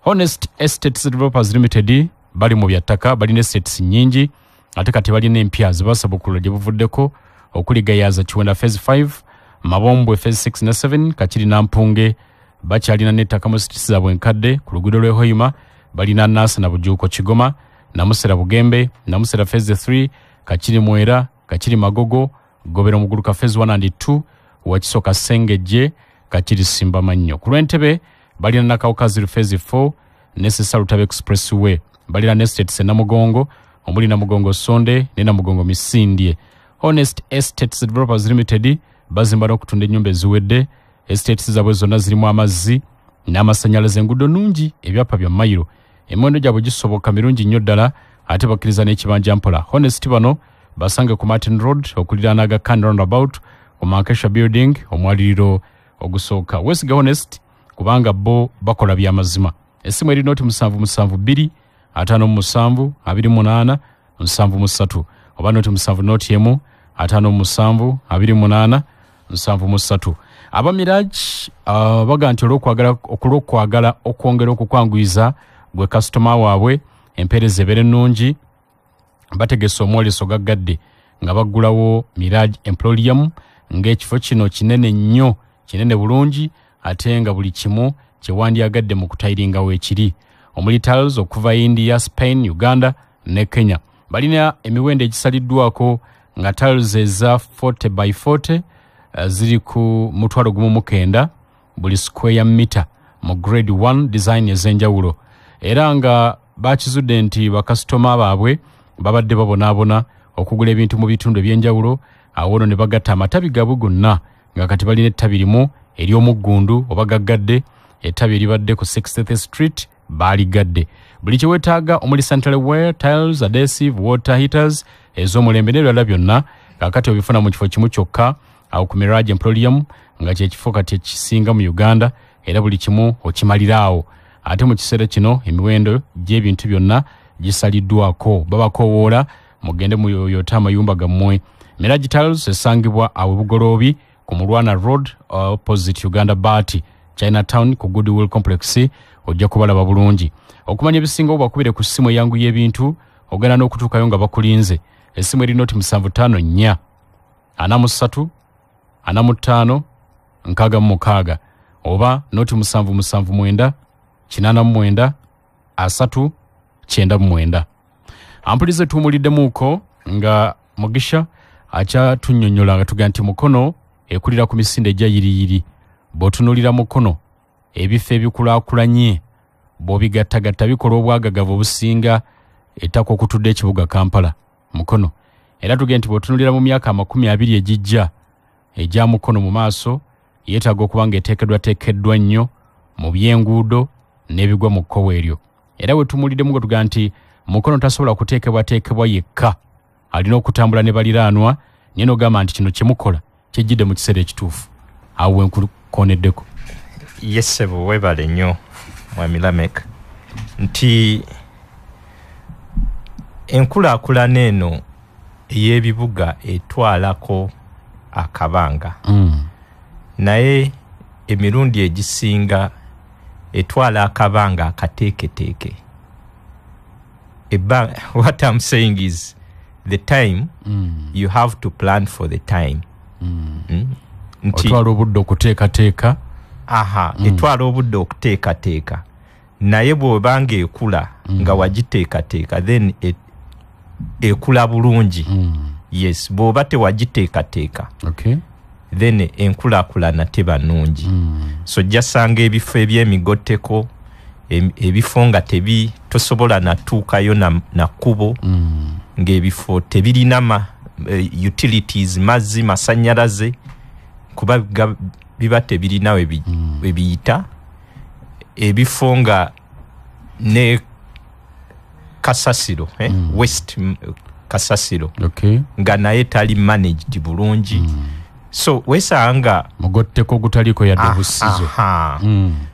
Honest Estates Developers Limited bali mu byattaka, balina estates nnyingi ate kati balina empya zebasaba okulula gye buvuddeko okuli Gayaza Kiwenda phase 5, Mabombwe phase 6 ne 7, Kakiri Nampunge. Bakyalina n'ettaka mu estates zaabwe enkadde ku luguudo lw'e Hoima, balina Nansana Bujuuko Kigoma, Namusera Bugembe, Namusera phase 3, Kakiri Mwera, Kakiri Magogo, Gobero Muguluka phase 1 and 2, Wakiso Kasengejje, Kakiri Simbamannyo. Ku lw'Entebe balina Nakawuka phase 4 ne Sesa Lutabe Expressway. Balina ne estates e Namugongo omuli Namugongo Sonde ne Namugongo Misindye. Honest Estates Developers Limited bazimba n'okutunda ennyumba eziwedde. Estates zaabwe zonna zirimu amazzi n'amasannyalaze, enguudo nnungi, ebyapa bya mayiro, emiwendo gyabwe gisoboka mirungi nnyo ddala, ate bakkiriza n'ekibanja mpola. Honest bano basange ku Martin Road okuliraana Aga Khan roundabout ku Mankesha Building omwaliriro ogusooka. Weesiga Honest kubanga bo bakola byamazima. Essimu eri noti 772 57 28 73 oba noti 7 noti 1 57 28 73. Aba Mirage baga nti olw'okwagala okwongera okukwanguyiza gwe kasitoma waabwe empeereza ebeere ennungi, bategese omwoleso gaggadde nga baggulawo Mirage Emporium, ng'ekifo kino kinene nnyo, kinene bulungi, ate nga buli kimu kye wandyagadde mu kutayiringawo ekiri, omuli tiles okuva India, Spain, Uganda ne Kenya. Balina emiwendo egisaliddwako nga tiles eza 40 by 40 ziri ku 19,000 buli square meter mu grade 1 design ez'enjawulo. Era nga bakizudde nti bakasitoma baabwe babadde babonaabona okugula ebintu mu bitundu ebyenjawulo, awo nno ne bagatta amatabi gaabwe gonna nga kati balina ettabi limu ery'omuggundu oba gaggadde, ettabi eribadde ku 60th Street baaligadde. Buli kye weetaaga omuli sanitary ware, tiles, adhesive, water heaters ez'omulembe n'ebirala byonna kaakati obifuna mu kifo kimu kyokka awo ku Mirage Emporium, nga kye kifo kati ekisinga mu Uganda, era buli kimu okimaliraawo. Ate mu kiseera kino emiwendo gy'ebintu byonna gisaliddwako, babakoowoola mugende muyoyote amayumba gammwe. Mirage Tiles esangibwa awo Bugoloobi ku Mulwana Road opposite Uganda Baati, Chinatown ku Goodwill Complex, ojja kubalaba bulungi. Okumanya ebisingawo bakubire ku ssimu eyangu y'ebintu, ogenda n'okutuukayo nga bakulinze. Essimu eri noti 754 43 45 66 oba noti 779 89 3 99. Ampulize tuwumuliddemuuko nga Mugisha akyatunnyonnyola nga tugamba nti Mukono ekulira ku misinde egya yiriyiri. Bw'otunuulira Mukono ebifo ebikulaakulanye bw'obigattagatta bikola obwagagavu obusinga ettaka okutudde ekibuga Kampala Mukono. Era tugenda nti bw'otunuulira mu myaka 20 egijja egya Mukono mu maaso, yeetaaga okuba ng'eteekeddwateekeddwa nnyo mu by'enguudo n'ebigwa mu kkowe eryo. Era we tumuliddemu nga tugamba nti Mukono tasobola kuteekebwateekebwa yekka, alina okutambula ne baliraanwa, naye n'ogamba nti kino kye mukola kijjidde mu kiseera ekituufu. Awo we nkukoneddeko. Yes ssebo, weebale nnyo Mwami Lamek, nti enkulaakulana eno ey'ebibuga etwalako akabanga. Naye emirundi egisinga etwala akabanga akateeketeeke. What I'm saying is the time, you have to plan for the time. Otwala obudde okuteekateeka. Aha, etwala obudde okuteekateeka, naye bw'obanga ekula nga wagiteekateeka, then ekula bulungi. Yes, bw'oba tewagiteekateeka, then enkulaakulana teba nnungi. So ojjasanga ebifo eby'emigotteko, ebifo nga tosobola natuukayo na kkubo, ng'ebifo tebirina utilities, mazzi, masannyalaze, kuba biba tebirina we biyita. Ebifo nga ne kasasiro, west kasasiro, nga naye tali managed bulungi. So wesanga mugotteko ogutaliko yadde obusizo.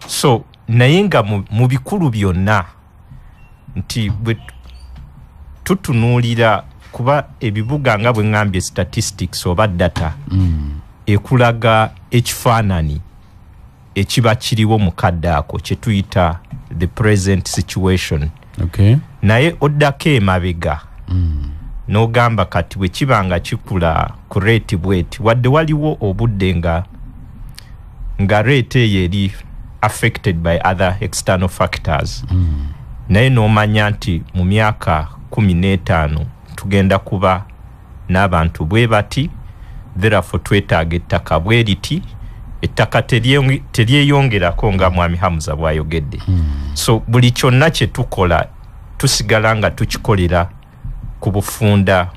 So naye nga mu bikulu byonna nti bwe tutunuulira, kuba ebibuga nga bwe ŋŋambye statistics oba data ekulaga ekifaananyi ekiba kiriwo mu kadde ako kye tuyita the present situation. Naye oddako emabega n'ogamba kati bwe kiba nga kikula ku rate bweti, wadde waliwo obudde nga rate eyo eri affected by other external factors, naye n'omanya nti mu myaka 15 tugenda kuba n'abantu bwe bati, therefore twetaaga ettaka bwe riti. Ettaka teryeyongerako nga Mwami Hamza bw'ayogedde. So buli kyonna kye tukola tusigala nga tukikolera ku bufunda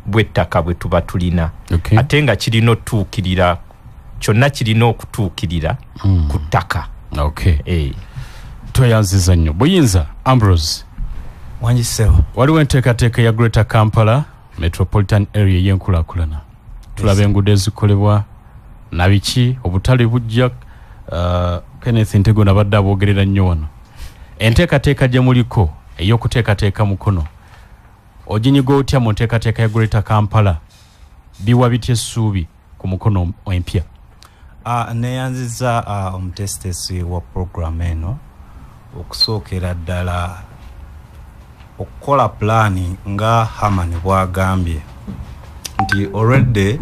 bw'ettaka bwe tuba tulina. Ate nga kirina otuukirira, kyonna kirina okutuukirira ku ttaka. Tweyanziza nnyo. Buyinza Ambrose. Wangi ssebo. Waliwo enteekateeka ya Greater Kampala Metropolitan Area ey'enkulaakulana. Tulaba enguudo ezikolebwa na biki, obutale bujja. Kenneth Ntego nabadde aboogerera nnyo wano. Enteekateeka gye muliko ey'okuteekateeka Mukono oginyiga otya mu nteekateeka ya Greater Kampala? Biwa bitya essuubi ku Mukono empya? Neeyanziza omutesitesi wa program eno. Okusookera ddala okukola pulaani nga Hamani bw'agambye nti already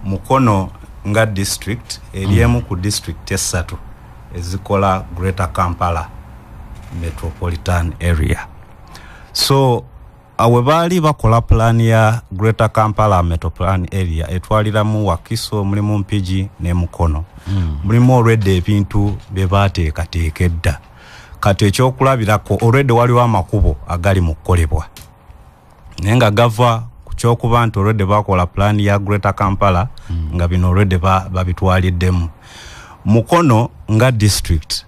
Mukono nga district eri emu ku district 3 ezikola Greater Kampala Metropolitan Area. So awe baali bakola pulaani ya Greater Kampala Metropolitan Area etwaliramu Wakiso, mulimu Mpigi ne Mukono. Mulimu already ebintu bye baateekateeka edda. Kati ekyokulabirako already waliwo amakubo agali mu kukolebwa, naye nga gava ku kyokuba nti already bakola plan ya Greater Kampala, nga bino already babitwaliddemu. Mukono nga district,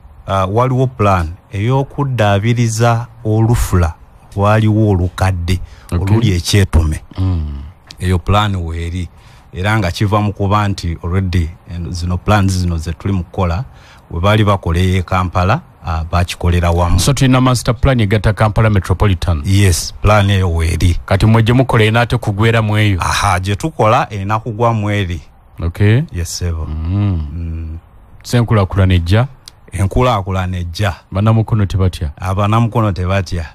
waliwo plan ey'okuddaabiriza olufula lwaliwo olukadde oluli ekyetume. Eyo plan weeri, era nga kiva mu kuba nti already zino plans zino ze tuli mu kukola we baali bakola e Kampala, bakikolera wamu. So tulina master plan egatta Kampala Metropolitan. Yes, plan eyo weeri. Kati mwe gye mukola erina ate kugwera mu eyo? Aha, gye tukola erina kugwa mu eri. Okay. Yes, sebo. So enkulaakulana ejja? Enkulaakulana ejja. Bannamukono tebatya? Abannamukono tebatya.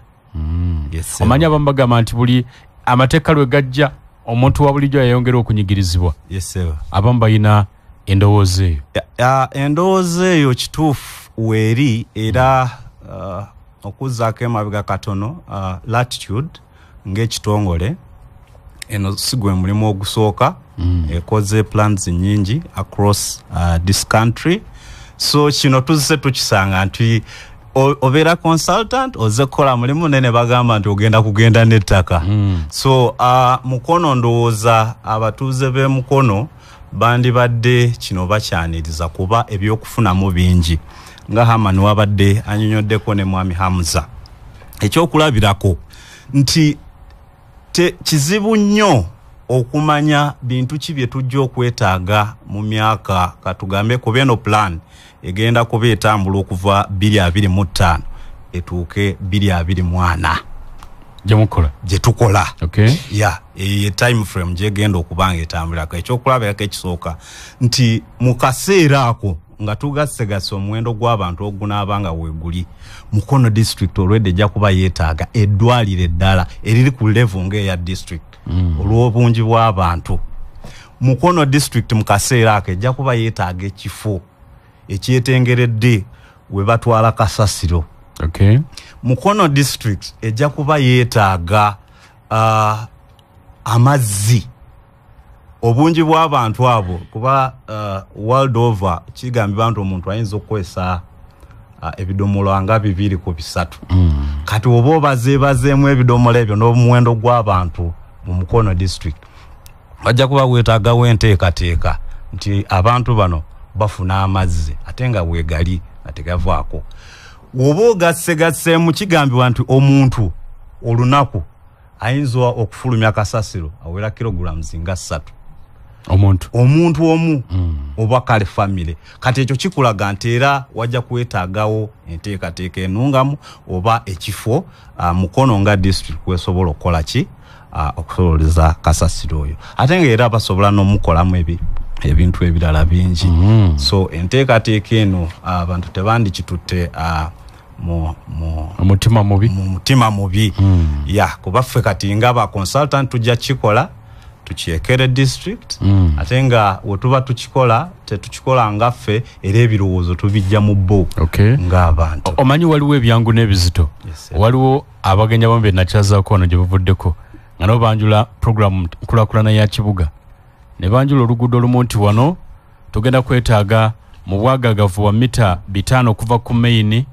Yes, omanyi abamu bagamba nti buli amateeka lwe gajja omuntu wa bulijjo yayongera okunyigirizibwa. Yes, sebo. Abamu balina endowooza eyo. Endowooza eyo kituufu weeri, era okuzzaako emabega katono, Latitude ng'ekitongole eno si gwe mulimu ogusooka, ekoze plans nnyingi across this country. So kino tuzze tukisanga nti obeera consultant ozze kukola mulimu nene bagamba nti ogenda kugenda n'ettaka. So Mukono ndowooza abatuuze b'e Mukono bandibadde kino bakyaniriza kuba ebyokufunamu bingi, nga Herman wabadde annyonnyoddeko ne Mwami Hamza. Ekyokulabirako nti kizibu nnyo okumanya bintu ki bye tujja okwetaaga mu myaka, katugambe kuba eno plan egenda kuba etambula okuva 2025 etuuke 2024 gye mukola. Gye tukola. Okay. Ya, eyo time frame gyegenda okuba nga etambulirako. Ekyokulabirako ekisooka nti mu kaseera ako nga tugassegassa omuwendo gw'abantu ogunaaba nga weeguli, Mukono district olwedde ejja kuba yeetaaga eddwaliro eddala eriri ku level ng'eya district olw'obungi bw'abantu. Mukono district mu kaseera ako ejja kuba yeetaaga ekifo ekyetengeredde we batwala kasasiro. Mukono district ejja kuba yeetaaga amazzi, obungi bw'abantu abo, kuba world over kigambibwa nti omuntu ayinza okukozesa ebidomola nga 2 ku 3. Kati oba obazeebazeemu ebidomola ebyo n'omuwendo gw'abantu mu Mukono district, bajja kuba weetaagawo enteekateeka nti abantu bano bafuna amazzi ate nga weegali nga tegavaako. Woba ogassegasseemu, kigambibwa nti omuntu olunaku ayinza okufulumya kasasiro awera kilograms nga 3. Omuntu? Omuntu omu, oba kale family. Kati ekyo kikulaga nti era wajja kwetaagawo enteekateeka ennungamu oba ekifo Mukono nga district kwesobola okukola ki, okusololeza kasasiro oyo, ate nga era basobola n'omukolamu ebintu ebirala bingi. So enteekateeka eno abantu tebandikitutte mu omutima mubi. Mu mutima mubi. Ya, kuba ffe kati nga ba consultant tujja kikola tukyekere district, ate nga wetuba tukikola tetukikola nga ffe, era ebirowoozo tubijja mu bo ng'abantu. Omanyi waliwo ebyangu n'ebizito. Yes, waliwo abagenyi abamu be nakyazaako wano gye buvuddeko nga nabo banjula program nkulaakulana ya kibuga, ne banjula oluguudo olumu nti wano tugenda kwetaaga mu bwagagavu wa mita 5 okuva ku main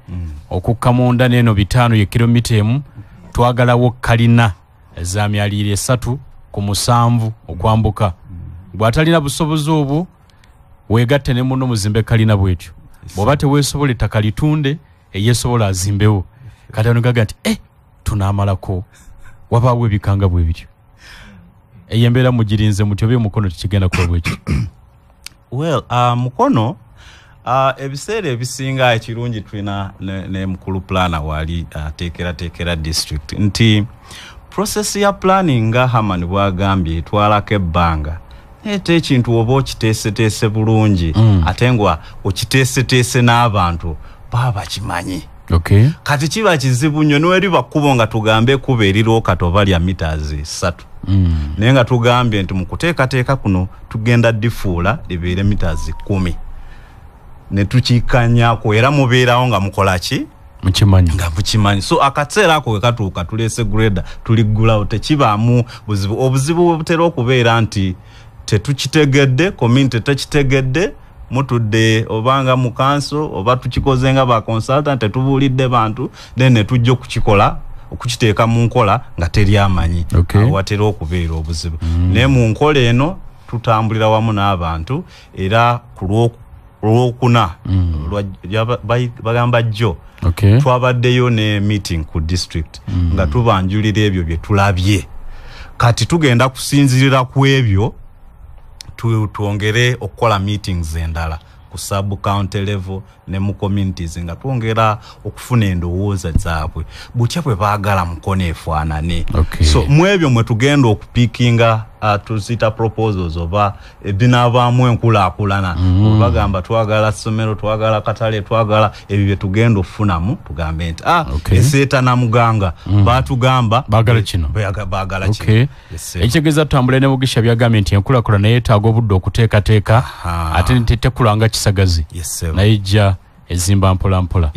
okukka munda, n'eno 5 ye kilomita 1, twagalawo kalina za myaliiro 3 ku 7 okwambuka. Bw'atalina busobozi obwo, weegatte ne munno muzimbe kalina bwetyo, bw'oba teweesobola ettaka litunde, eyeesobola azimbewo. Kati ano gaga nti tunaamalako wabaawo ebikanga bwe bityo. Eyo embeera mugirinze mutyo, oba Mukono tekigenda kuba bwekyo? Well, Mukono ebiseera ebisinga ekirungi tulina ne mukulu planner wali ateekerateekera district nti process ya planning nga Herman bwagambye etwalako ebbanga, naye te ekintu oba okiteeseteese bulungi, ate nga okiteeseteese n'abantu baba bakimanyi. Kati kiba kizibu nnyo niweriba kkubo nga tugambe ekkubo erirooka oba lya meters 3, naye nga tugambye nti mu kuteekateeka kuno tugenda ddifuula libeere meters 10, ne tukikkanyako, era mubeerawo nga mukola ki? Mukimanyi. Nga mukimanyi. So akaseera ako we katuuka tuleese grader, tuliggulawo, tekibaamu buzibu. Obuzibu bwe butera okubeera nti tetukitegedde, community tekitegedde, Mutudde obanga mu kanso oba tukikoze nga ba consultant, tetubuulidde bantu, then ne tujja okukikola, okukiteeka mu nkola nga teri amanyi. Awatera okubeera obuzibu. Naye mu nkola eno tutambulira wamu n'abantu, era ku lwokuna bagamba jjo twabaddeyo ne meeting ku district nga tubanjulira ebyo bye tulabye. Kati tugenda kusinziirira ku ebyo twongere okukola meetings endala ku sub county level ne mu communities, nga twongera okufuna endowooza zaabwe butya bwe baagala Mukono efaanane. So mu ebyo mwe tugenda okupikinga tuzita proposals oba ebinaabaamu enkulaakulana. Bagamba twagala ssomero, twagala katale, twagala ebyo bye tugenda okufunamu, tugambe nti eseeta Namuganga batugamba baagala kino, baagala kino. Ekitegeeza tutambule ne Mugisha byagambye nti enkulaakulana yeetaaga obudde okuteekateeka, ate tekulanga kisagazi, naye ejja ezimba mpola mpola.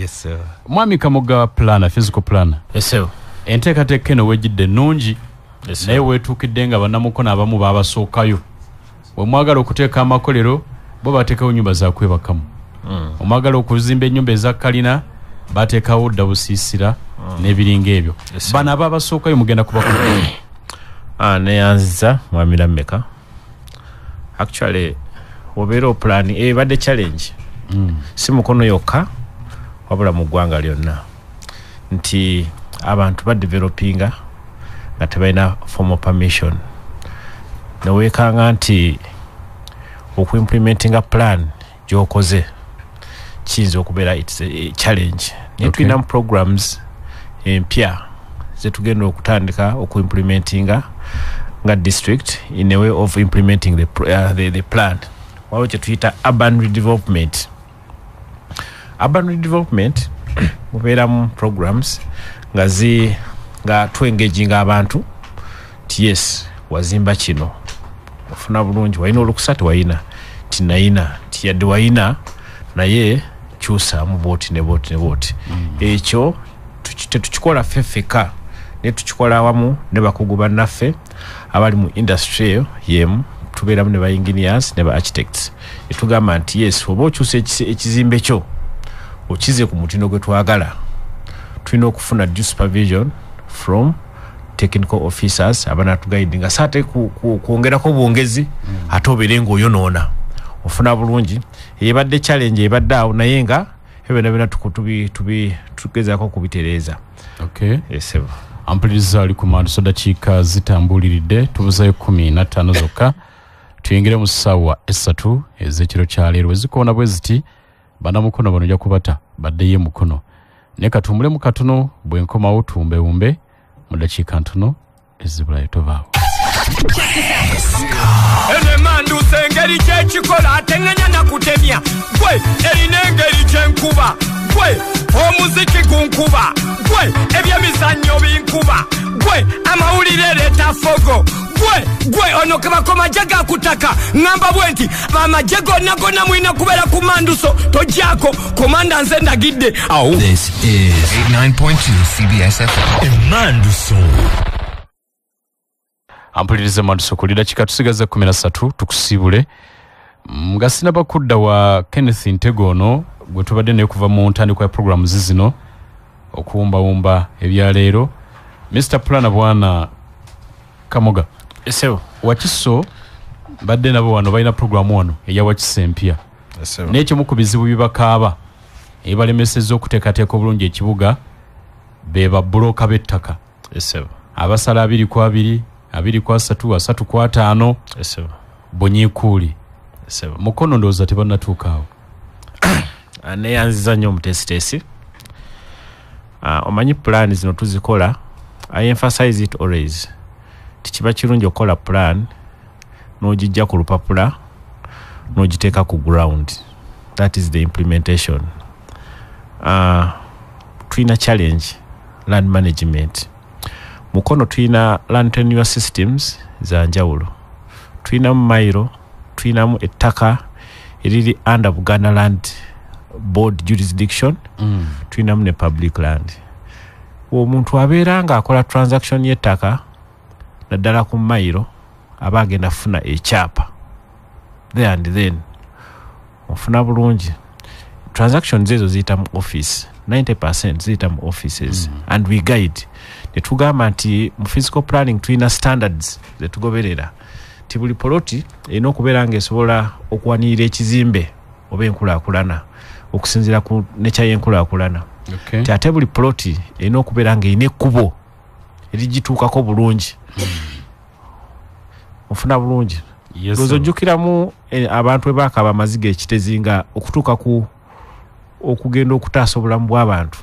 Mwami Kamoga, plana, physical plana, enteekateeka eno wejjidde ennungi, naye weetuukidde nga bannamukono abamu baabasookayo. Bwe mwagala okuteeka amakolero, bo bateekawo nnyumba za kwebakamu. Omwagala okuzimba ennyumba eza kalina, bateekawo dda busiisira n'ebiringa ebyo. Bano abaabasookayo mugenda kubakola. Neyanziza mwami Lammeka. Actually obeera opulani ebadde challenge si Mukono yokka wabula mu ggwanga lyonna, nti abantu badevelopinga nga tebalina formal permission, neweekanga nti okuimplementinga plan gy'okoze kiyinza okubeera it's a challenge. Naye tulinamu programs empya zetugenda okutandika okuimplementinga nga district in a way of implementing the plan. Waliwo kye tuyita urban redevelopment. Urban redevelopment mubeeramu programs nga twengaginga abantu nti yes, wazimba kino, ofuna bulungi, walina olukusa, tewalina, ti nayina, ti yadde walina naye kyusaamu bwoti ne bwoti ne bwoti. Ekyo tetukikola ffe ffekka, naye tukikola awamu ne bakugu bannaffe abali mu industry eyo yemu, tubeeramu ne ba engineers ne ba architects. Etugamba nti yes, oba okyusa ekizimbe kyo okize ku mutindo gwe twagala, tulina okufuna due supervision from technical officers abanatuguidinga, saate kwongerako bwongezi ate obeere ng'oyonoona. Ofuna bulungi. Ebadde challenge ebadde awo, naye nga ebyo byonna tugezaako okubitereeza. Ampuliriza ali ku Manduso, dakiika zitambuliridde, tubuzayo 15 zokka tuyingire mu ssaawa 3 ez'ekiro kya leero. Ezikoona bwe ziti, bannamukono bano ojja kubata baddeyo Mukono, naye katumbulemu katono, bwe nkomawo tuwumbewumbe mu dakiika ntono ezibulayo. Tovaawo. Eno emanduso engeri gyekikola ateŋŋanya nakutemya, gwe erina engeri gyenkuba, gwe omuziki gunkuba, gwe ebyemizannyo binkuba, gwe amawulire ereeta fogo, gwe ono kebakoma gakutaka. Ŋŋamba bwe nti amagye gonna gonna mulina kubeera ku Manduso, togyako komanda nze ndagidde awo. This is 89.2 CBS FM. Emanduso. Ampuliriza Manduso ku dakiika tusigaza 13 tukusiibule. Nga sinaba kudda wa Kenneth Ntego ono gwe tubadde naye kuva mu ntandikwa ya programu zino okuwumbawumba ebyaleero. Mr Plana Bwana Kamoga, Wakiso mbadde nabo wano balina programu wano eya Wakiso empya, naye ekimu ku bizibu bibakaaba ebibalemesezza okuteekateeka obulungi ekibuga be babbulooka b'ettaka abasala 2 ku 2, 2 ku 3, 3 ku 5, bunyiikuuli. Mukono ndowooza tebannatuuka awo. Neyanziza nnyo omuteesiteesi. Omanyi pulaani zino tuzikola, I emphasize it always, tikiba kirungi okukola plan n'ogijja ku lupapula n'ogiteeka ku ground. That is the implementation. Tulina challenge land management. Mukono tulina land tenure systems za njawulo, tulinamu mailo, tulinamu ettaka eriri under Buganda Land Board jurisdiction, tulinamu ne public land. Omuntu abeera ng'akola transaction y'ettaka naddala ku mailo aba agenda kufuna ekyapa there and then. Ofuna bulungi. Transactions ezo ziyita mu office, 90% ziyita mu offices. And we guide. Ne tugamba nti mu physical planning tulina standards zetugoberera nti buli poloti erina okubeera ng'esobola okuwanirira ekizimbe oba enkulaakulana okusinziira ku nature y'enkulaakulana. Nti ate buli poloti erina okubeera ng'erina ekkubo erigituukako bulungi. Ofuna bulungi. Yes, Ndowooza ojjukiramu abantu bwe baakaba amaziga ekitezi nga okutuuka ku okugenda okutaasa obulamu bw'abantu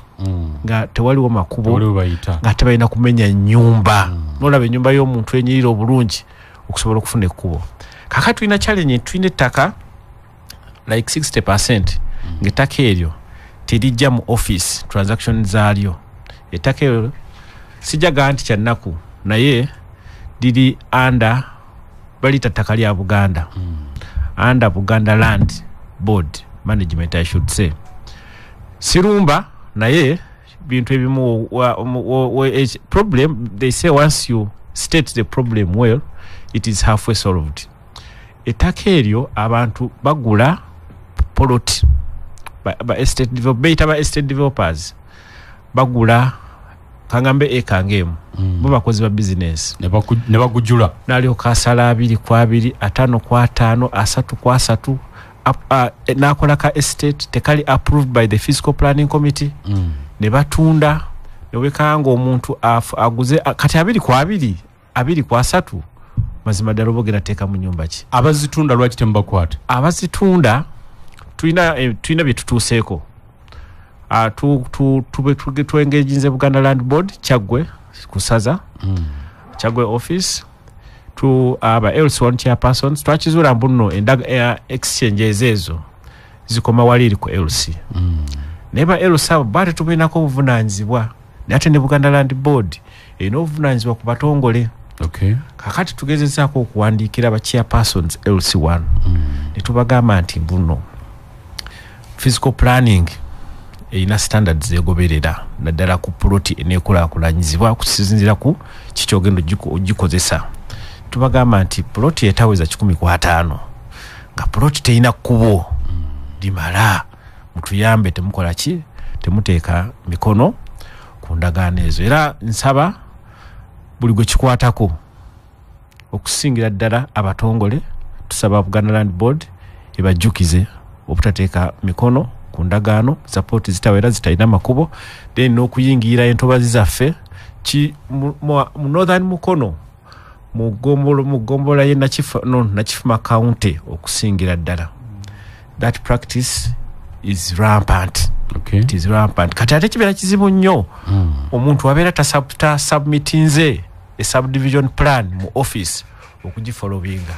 nga tewaliwo makubo, Tewaliwo bayita. nga tebalina kumenya nnyumba. N'olaba ennyumba y'omuntu enyirira obulungi okusobola okufuna ekkubo. Kaakati tulina challenge, tulina ettaka like 60% ng'ettaka eryo terijja mu office transaction zaalyo. Ettaka eryo sijjaga nti kyannaku, naye liri under, baliyita ttaka lya Buganda, under Buganda Land Board management, I should say. Sirumba, naye bintu ebimu problem, they say once you state the problem well, it is halfway solved. Ettaka eryo abantu bagula poloti, ba estate develop, beyita ba estate developers, bagula kangambe eka ng'emu, bo bakozi ba business ne bagujula, n'alyoka asala 2 ku 2, 5 ku 5, 3 ku 3, n'akola ka estate tekali approved by the physical planning committee. Ne batunda, ne wekanga omuntu aguze kati 2 ku 2, 2 ku 3, mazima ddala oba ogenda teeka mu nnyumba ki? Abazitunda lwaki temubakwata? Abazitunda tulina bye tutuuseeko. Twengeginze Buganda Land Board Kyaggwe kusaza Kyaggwe office tu aba LC1 chairpersons. Twakizuula mbu nno exchanges ezo zikoma wali eri ku LC. Naye ba LC abo ba tetubalinako obuvunaanyizibwa, naye ate ne Buganda Land Board erina obuvunaanyizibwa ku batongole. Kaakati tugezezaako okuwandiikira ba chairpersons LC1 ne tubagamba nti mbuno physical planning erina standards egoberera naddala ku ploti eneekulaakulanyizibwa okusinziira ku kiki ogenda ogikozesa. Tubagamba nti ploti etaweza 150 nga ploti terina kkubo limala, mutuyambe temukola ki, temuteeka mikono ku ndagaano ezo. Era nsaba buli gwe kikwatako okusingira ddala abatongole, tusaba Buganda Land Board ebajjukize obutateeka mikono ku ndagaano za ploti zitawera zitalina makubo, then n'okuyingira entobazi zaffe mu Northern Mukono, mu ggombolola ye Nakifuma County okusingira ddala. That practice is rampant. It is rampant. Kati ate kibeera kizibu nnyo omuntu abeera tasubmitinze a subdivision plan mu office okugifollowinga.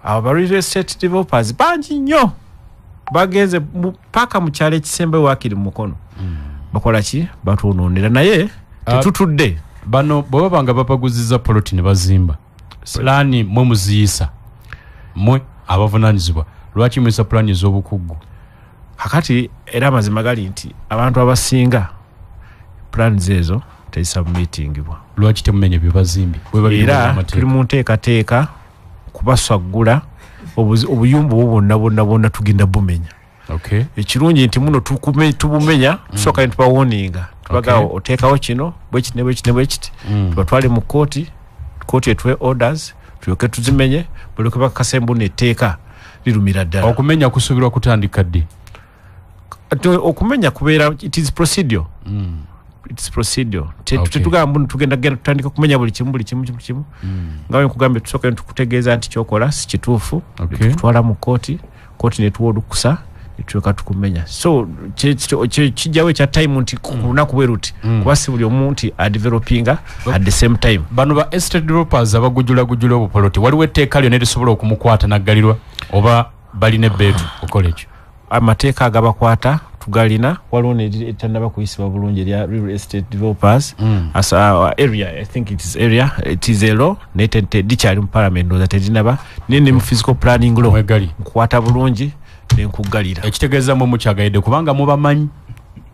Abo ba real estate developers bangi nnyo bagenze paka mu kyalo ekisembe waakiri mu Mukono. Bakola ki? Batwonoonera, naye tetutudde. Bano bwe baba nga bapaguziza poloti ne bazimba, pulaani mwe muziyisa, mwe abavunaanyizibwa, lwaki muyisa pulaani ez'obukugu? Kakati era amazima gali nti abantu abasinga plans ezo tezisubmitingibwa. Lwaki temumenya bye bazimbye? Era tuli mu nteekateeka kubaswaggula obuyumba obwo bwonna bwonna bwonna tugenda bumenya. Ekirungi nti muno tubumenya, tusooka ne tubawoninga, tubagamba oteekawo kino bwe kiti ne bwe kiti ne bwe kiti, tubatwale mu kkooti, kkooti etuwe orders tulyoke tuzimenye, balyoke bakakase mbu etteeka lirumira ddala. Okumenya kusuubirwa kutandika ddi? Okumenya kubeera it is procedure. It's procedure. Tetugamba mbu tugenda tutandika kumenya buli kimu buli kimu buli kimu. Nga bwe nkugambye tusooka ne tukutegeeza nti kyokola si kituufu, tukutwala mu kkooti, kkooti netuwa olukusa netulyoka tukumenya. So kijjawo ekya time nti ku lunaku bwe luti, kuba si buli omu nti adevelopinga at the same time. Bano ba estate developers abagujulagujula obupoloti, waliwo etteeka lyonna erisobola okumukwata n'aggalirwa oba balina ebbeetu okukola ekyo? Amateeka agabakwata tugalina, waliwo etannaba kuyisibwa bulungi erya real estate developers as area, I think it is area, it is a law, naye likyali mu parliament, ndowooza terinaba, naye ne mu physical planning law nkukwata bulungi nenkuggalira. Ekitegeeza mwe mukyagayidde kubanga mubamanyi.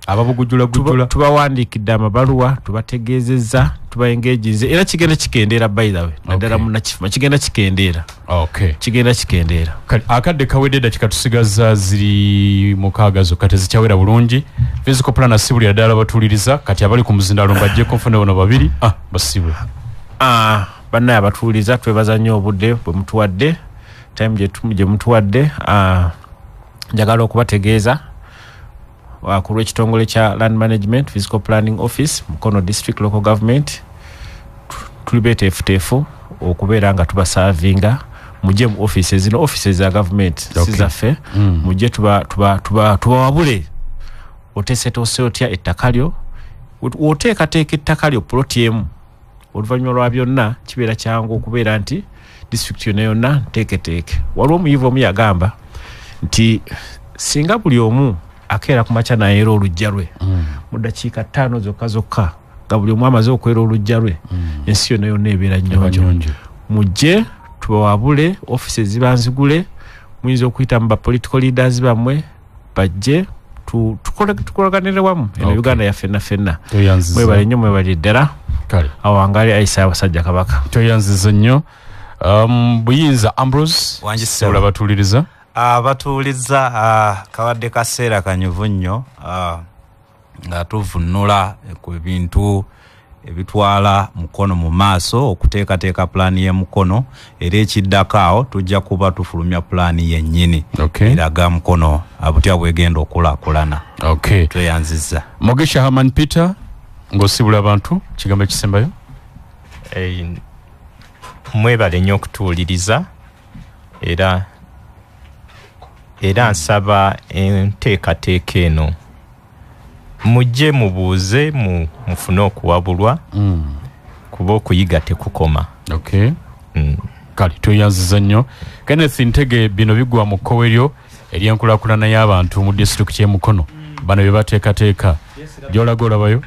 Ababugujula tubawandiikidde amabaluwa, tubategeezezza, tubaengaginze, era kigenda kikendeera. By the way, naddala munnakifuma kigenda kikendeera. Kigenda kikendeera. Kale akadde kawedde, eddakiika tusigaza ziri 6 zokka, tezikyawera bulungi. Physical plan asibulira ddala batuuliriza. Kati abali ku muzindaalo mbajjeko nfune bano babiri, basibwe. Bannaye abatuwuliriza, twebaza nnyo obudde bwe mutuwadde, time gye mutuwadde. Njagala okubategeeza ku lw'ekitongole kya Land Management Physical Planning Office, Mukono District Local Government, tuli beteefuteefu okubeera nga tubaservinga. Mujje mu offices zino, offices za government, si zaffe. Mujje tubawabule oteeseteese otya ettaka lyo, oteekateeka ettaka lyo poloti emu. Oluvannyuma lwa byonna kibeera kyangu okubeera nti disitulikiti yonna yonna nteeketeeke. Waliwo omuyivu omu yagamba nti singa buli omu akeera ku makya n'ayera oluggya lwe mu ddakiika 5 zokka zokka, nga buli omu amaze okwera oluggya lwe, ensi yonna yonna ebeera nnyonjo. Mujje tubawabule, offices ziba nzigule, muyinza okuyita mu ba political leaders bammwe bajje tukolaganire wamu. Eno Uganda yaffe ffenna ffenna. Mwebale nnyo, mwebale ddala. Awangaale ayi Ssaabasajja Kabaka. Toyanziza nnyo. Buyinza Ambrose, Wangi. Batuuliriza. Abatuuliza, kabadde kaseera kanyuvu nnyo nga tuvunula ku bintu ebitwala Mukono mu maaso, okuteekateeka pulaani y'e Mukono, era ekiddako awo tujja kuba tufulumya pulaani yennyini eraga Mukono butya bwegenda okulaakulana. Tweyanzizza. Mugisha Haman Peter, ng'osibula abantu, kigambo ekisembayo. Mwebale nnyo okutuwuliriza, era nsaba enteekateeka eno mujje mubuuze, mufune okuwabulwa, kuba okuyiga tekukoma. Kale tweyanziza nnyo. Kenneth Ntege, bino bigwa mu kkowe lyo ery'enkulaakulana y'abantu mu disitulikiti y'e Mukono. Bano bye bateekateeka, gy'olaga olabayo.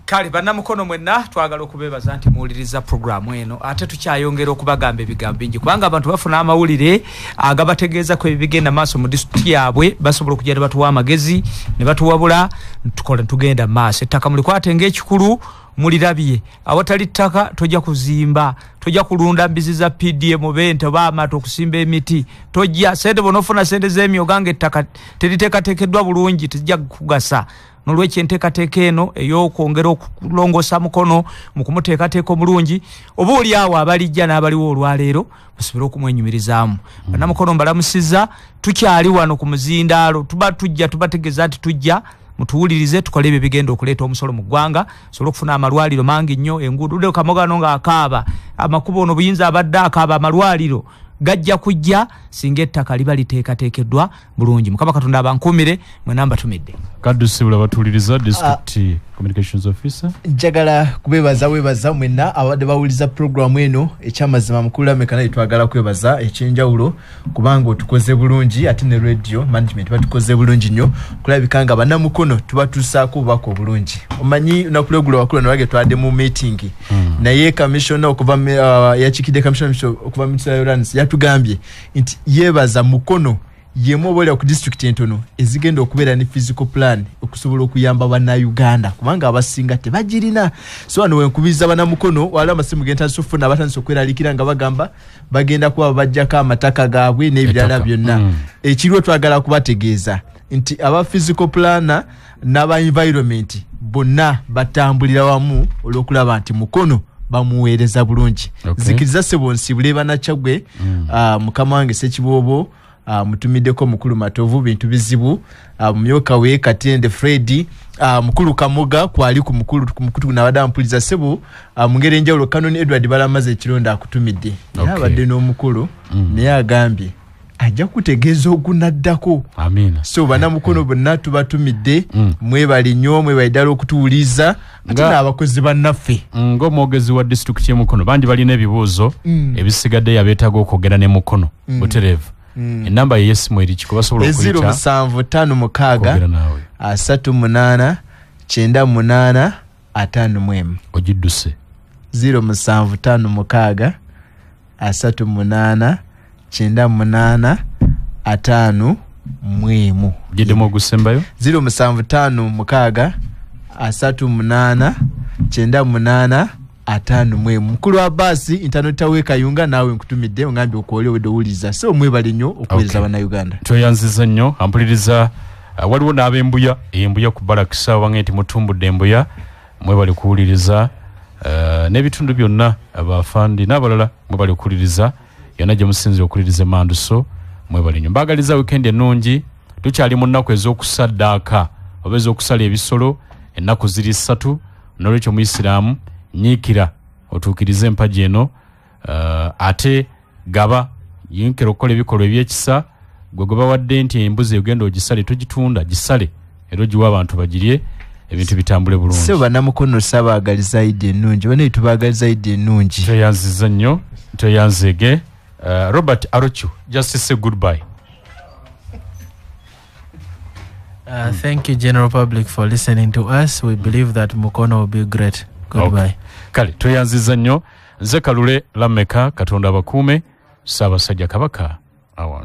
Kale bannamukono mwenna, twagala okubeebaza nti muwuliriza puroguramu eno, ate tukyayongera okubagamba ebigambo bingi, kubanga abantu bafuna amawulire agabategeezako ebigenda maaso mu disitulikiti yaabwe, basobola okujja ne batuwa amagezi ne batuwabula, tukola tugenda maaso. Ettaka mulikwate ng'ekikulu, mulirabye. Awatali ttaka tojja kuzimba, tojja kulunda mbizi za PDM oba ente oba amata, okusimba emiti tojja. Sente bw'onoofuna sente z'emyoga nga ettaka teriteekateekeddwa bulungi, tezijja kugasa. Nolwekyo enteekateeka eno ey'okwongera okulongoosa Mukono mu kumuteekateeka omulungi, oba oli awo abalijja n'abaliwo olwaleero basobole okumwenyumirizaamu. Bannamukono mbalamusizza, tukyali wano ku muzindaalo, tuba tujja tubategeeza nti tujja mutuwulirize, tukole ebyo bigenda okuleeta omusolo mu ggwanga, sobole okufuna amalwaliro mangi nnyo, enguudo. Udde kamogano ng'akaaba amakubo, ono Buyinza abadde akaaba amalwaliro gajja kujja singa ettaka liba liteekateekeddwa bulungi. Mukama Katonda abankuumire mwena, mbatumidde. Kadusibula batuuliriza, district communications officer. Njagala kubebaza, webaza mwenna abadde bawuliza puroguramu eno. Ekyamazima, mukulu Amekana, twagala kwebaza ekyenjawulo kubanga otukoze bulungi, ate ne radio management batukoze bulungi nnyo kulabika nga bannamukono tubatuusaako obubaka obulungi. Omanyi lunaku lweggulo wakulu nalwage twadde mu meeting, naye commissioner okuva yakiikidde commissioner okuva mu Lands yatugambye nti yeebaza Mukono yemu oba ku disitulikiti entono ezigenda okubeera ne physical plan okusobola okuyamba bannayuganda, kubanga abasinga tebagirina. So wano wenkubiriza bannamukono, waliwo amasimu gentandise okufuna, abatandise okweraliikira nga bagamba bagenda kuba babajjako amataka gaabwe n'ebirala byonna. Ekiriwo twagala kubategeeza nti aba physical planner n'aba environment bonna batambulira wamu olw'okulaba nti Mukono bamuweereza bulungi. Zikiriza ssebo nsibule bannakyagwe. Mukama wange Sekiboobo, mutumiddeko mukulu Matovu bintu bizibu, mumyoka we Katende Fredi, mukulu Kamuga kwali ku mukulu ku mukutu nabadde ampuliza ssebo. Mu ngeri enjawulo, Kanoni Edward Balamaze ekironda akutumidde, naye abadde n'omukulu, naye agambye ajja kutegeeza ogunaddako. Amiina. So bannamukono bonna tubatumidde, mwebale nnyo, mwebale ddala okutuwuliza, ate n'abakozi bannaffe. Ng'omwogezi wa disitulikiti y'e Mukono, bangi balina ebibuuzo ebisigadde yabeetaaga okwogera ne Mukono butereevu. Enamba ye yesimu eri kiko basobola 0 okuyita 7 5 6 kwogera naawe? 3 8 9 8 5 1. Ogidduse. 0 7 5 6 3 8 9 8 5 Mwemu. Giddemu ogusembayo. 0756 38 98 51. Mukulu wa basi intanota Kayunga naawe nkutumidde ongambye okwoli obwedde owuliriza. So mwebale nnyo okuweereza Bannayuganda. Tweyanziza nnyo ampuliriza. Waliwo n'ab'embuya embuya ku balakisa wange nti mutumbudde embuya, mwebale kuwuliriza n'ebitundu byonna abafandi n'abalala mwebale kuwuliriza yonna gye musinzira okuwuliriza emanduso, mwebale nnyo. Mbaagaliza weekend ennungi. Tukyali mu nnaku ez'okusaddaaka oba ez'okusala ebisolo, ennaku ziri 3. N'olwekyo muyisiraamu nyiikira otuukirize empagi eno, ate gaba yinkera okukola ebikolwa ebyekisa. Gwe gwe bawadde nti embuzi egenda ogisale, togitunda, gisale era ogiwe abantu bagirye, ebintu bitambule bulungi. So bannamukono sabaagaliza Idi ennungi, bane tubaagaliza Idi ennungi. Tweyanziza nnyo, tweyanzeege. Robert Arochu, just say goodbye. Thank you, general public, for listening to us. We believe that Mukono will be great. Goodbye. Okay. Kale tweyanziza nnyo. Nze Kalule Lameka, Katonda abakuume. Ssaabasajja Kabaka awange.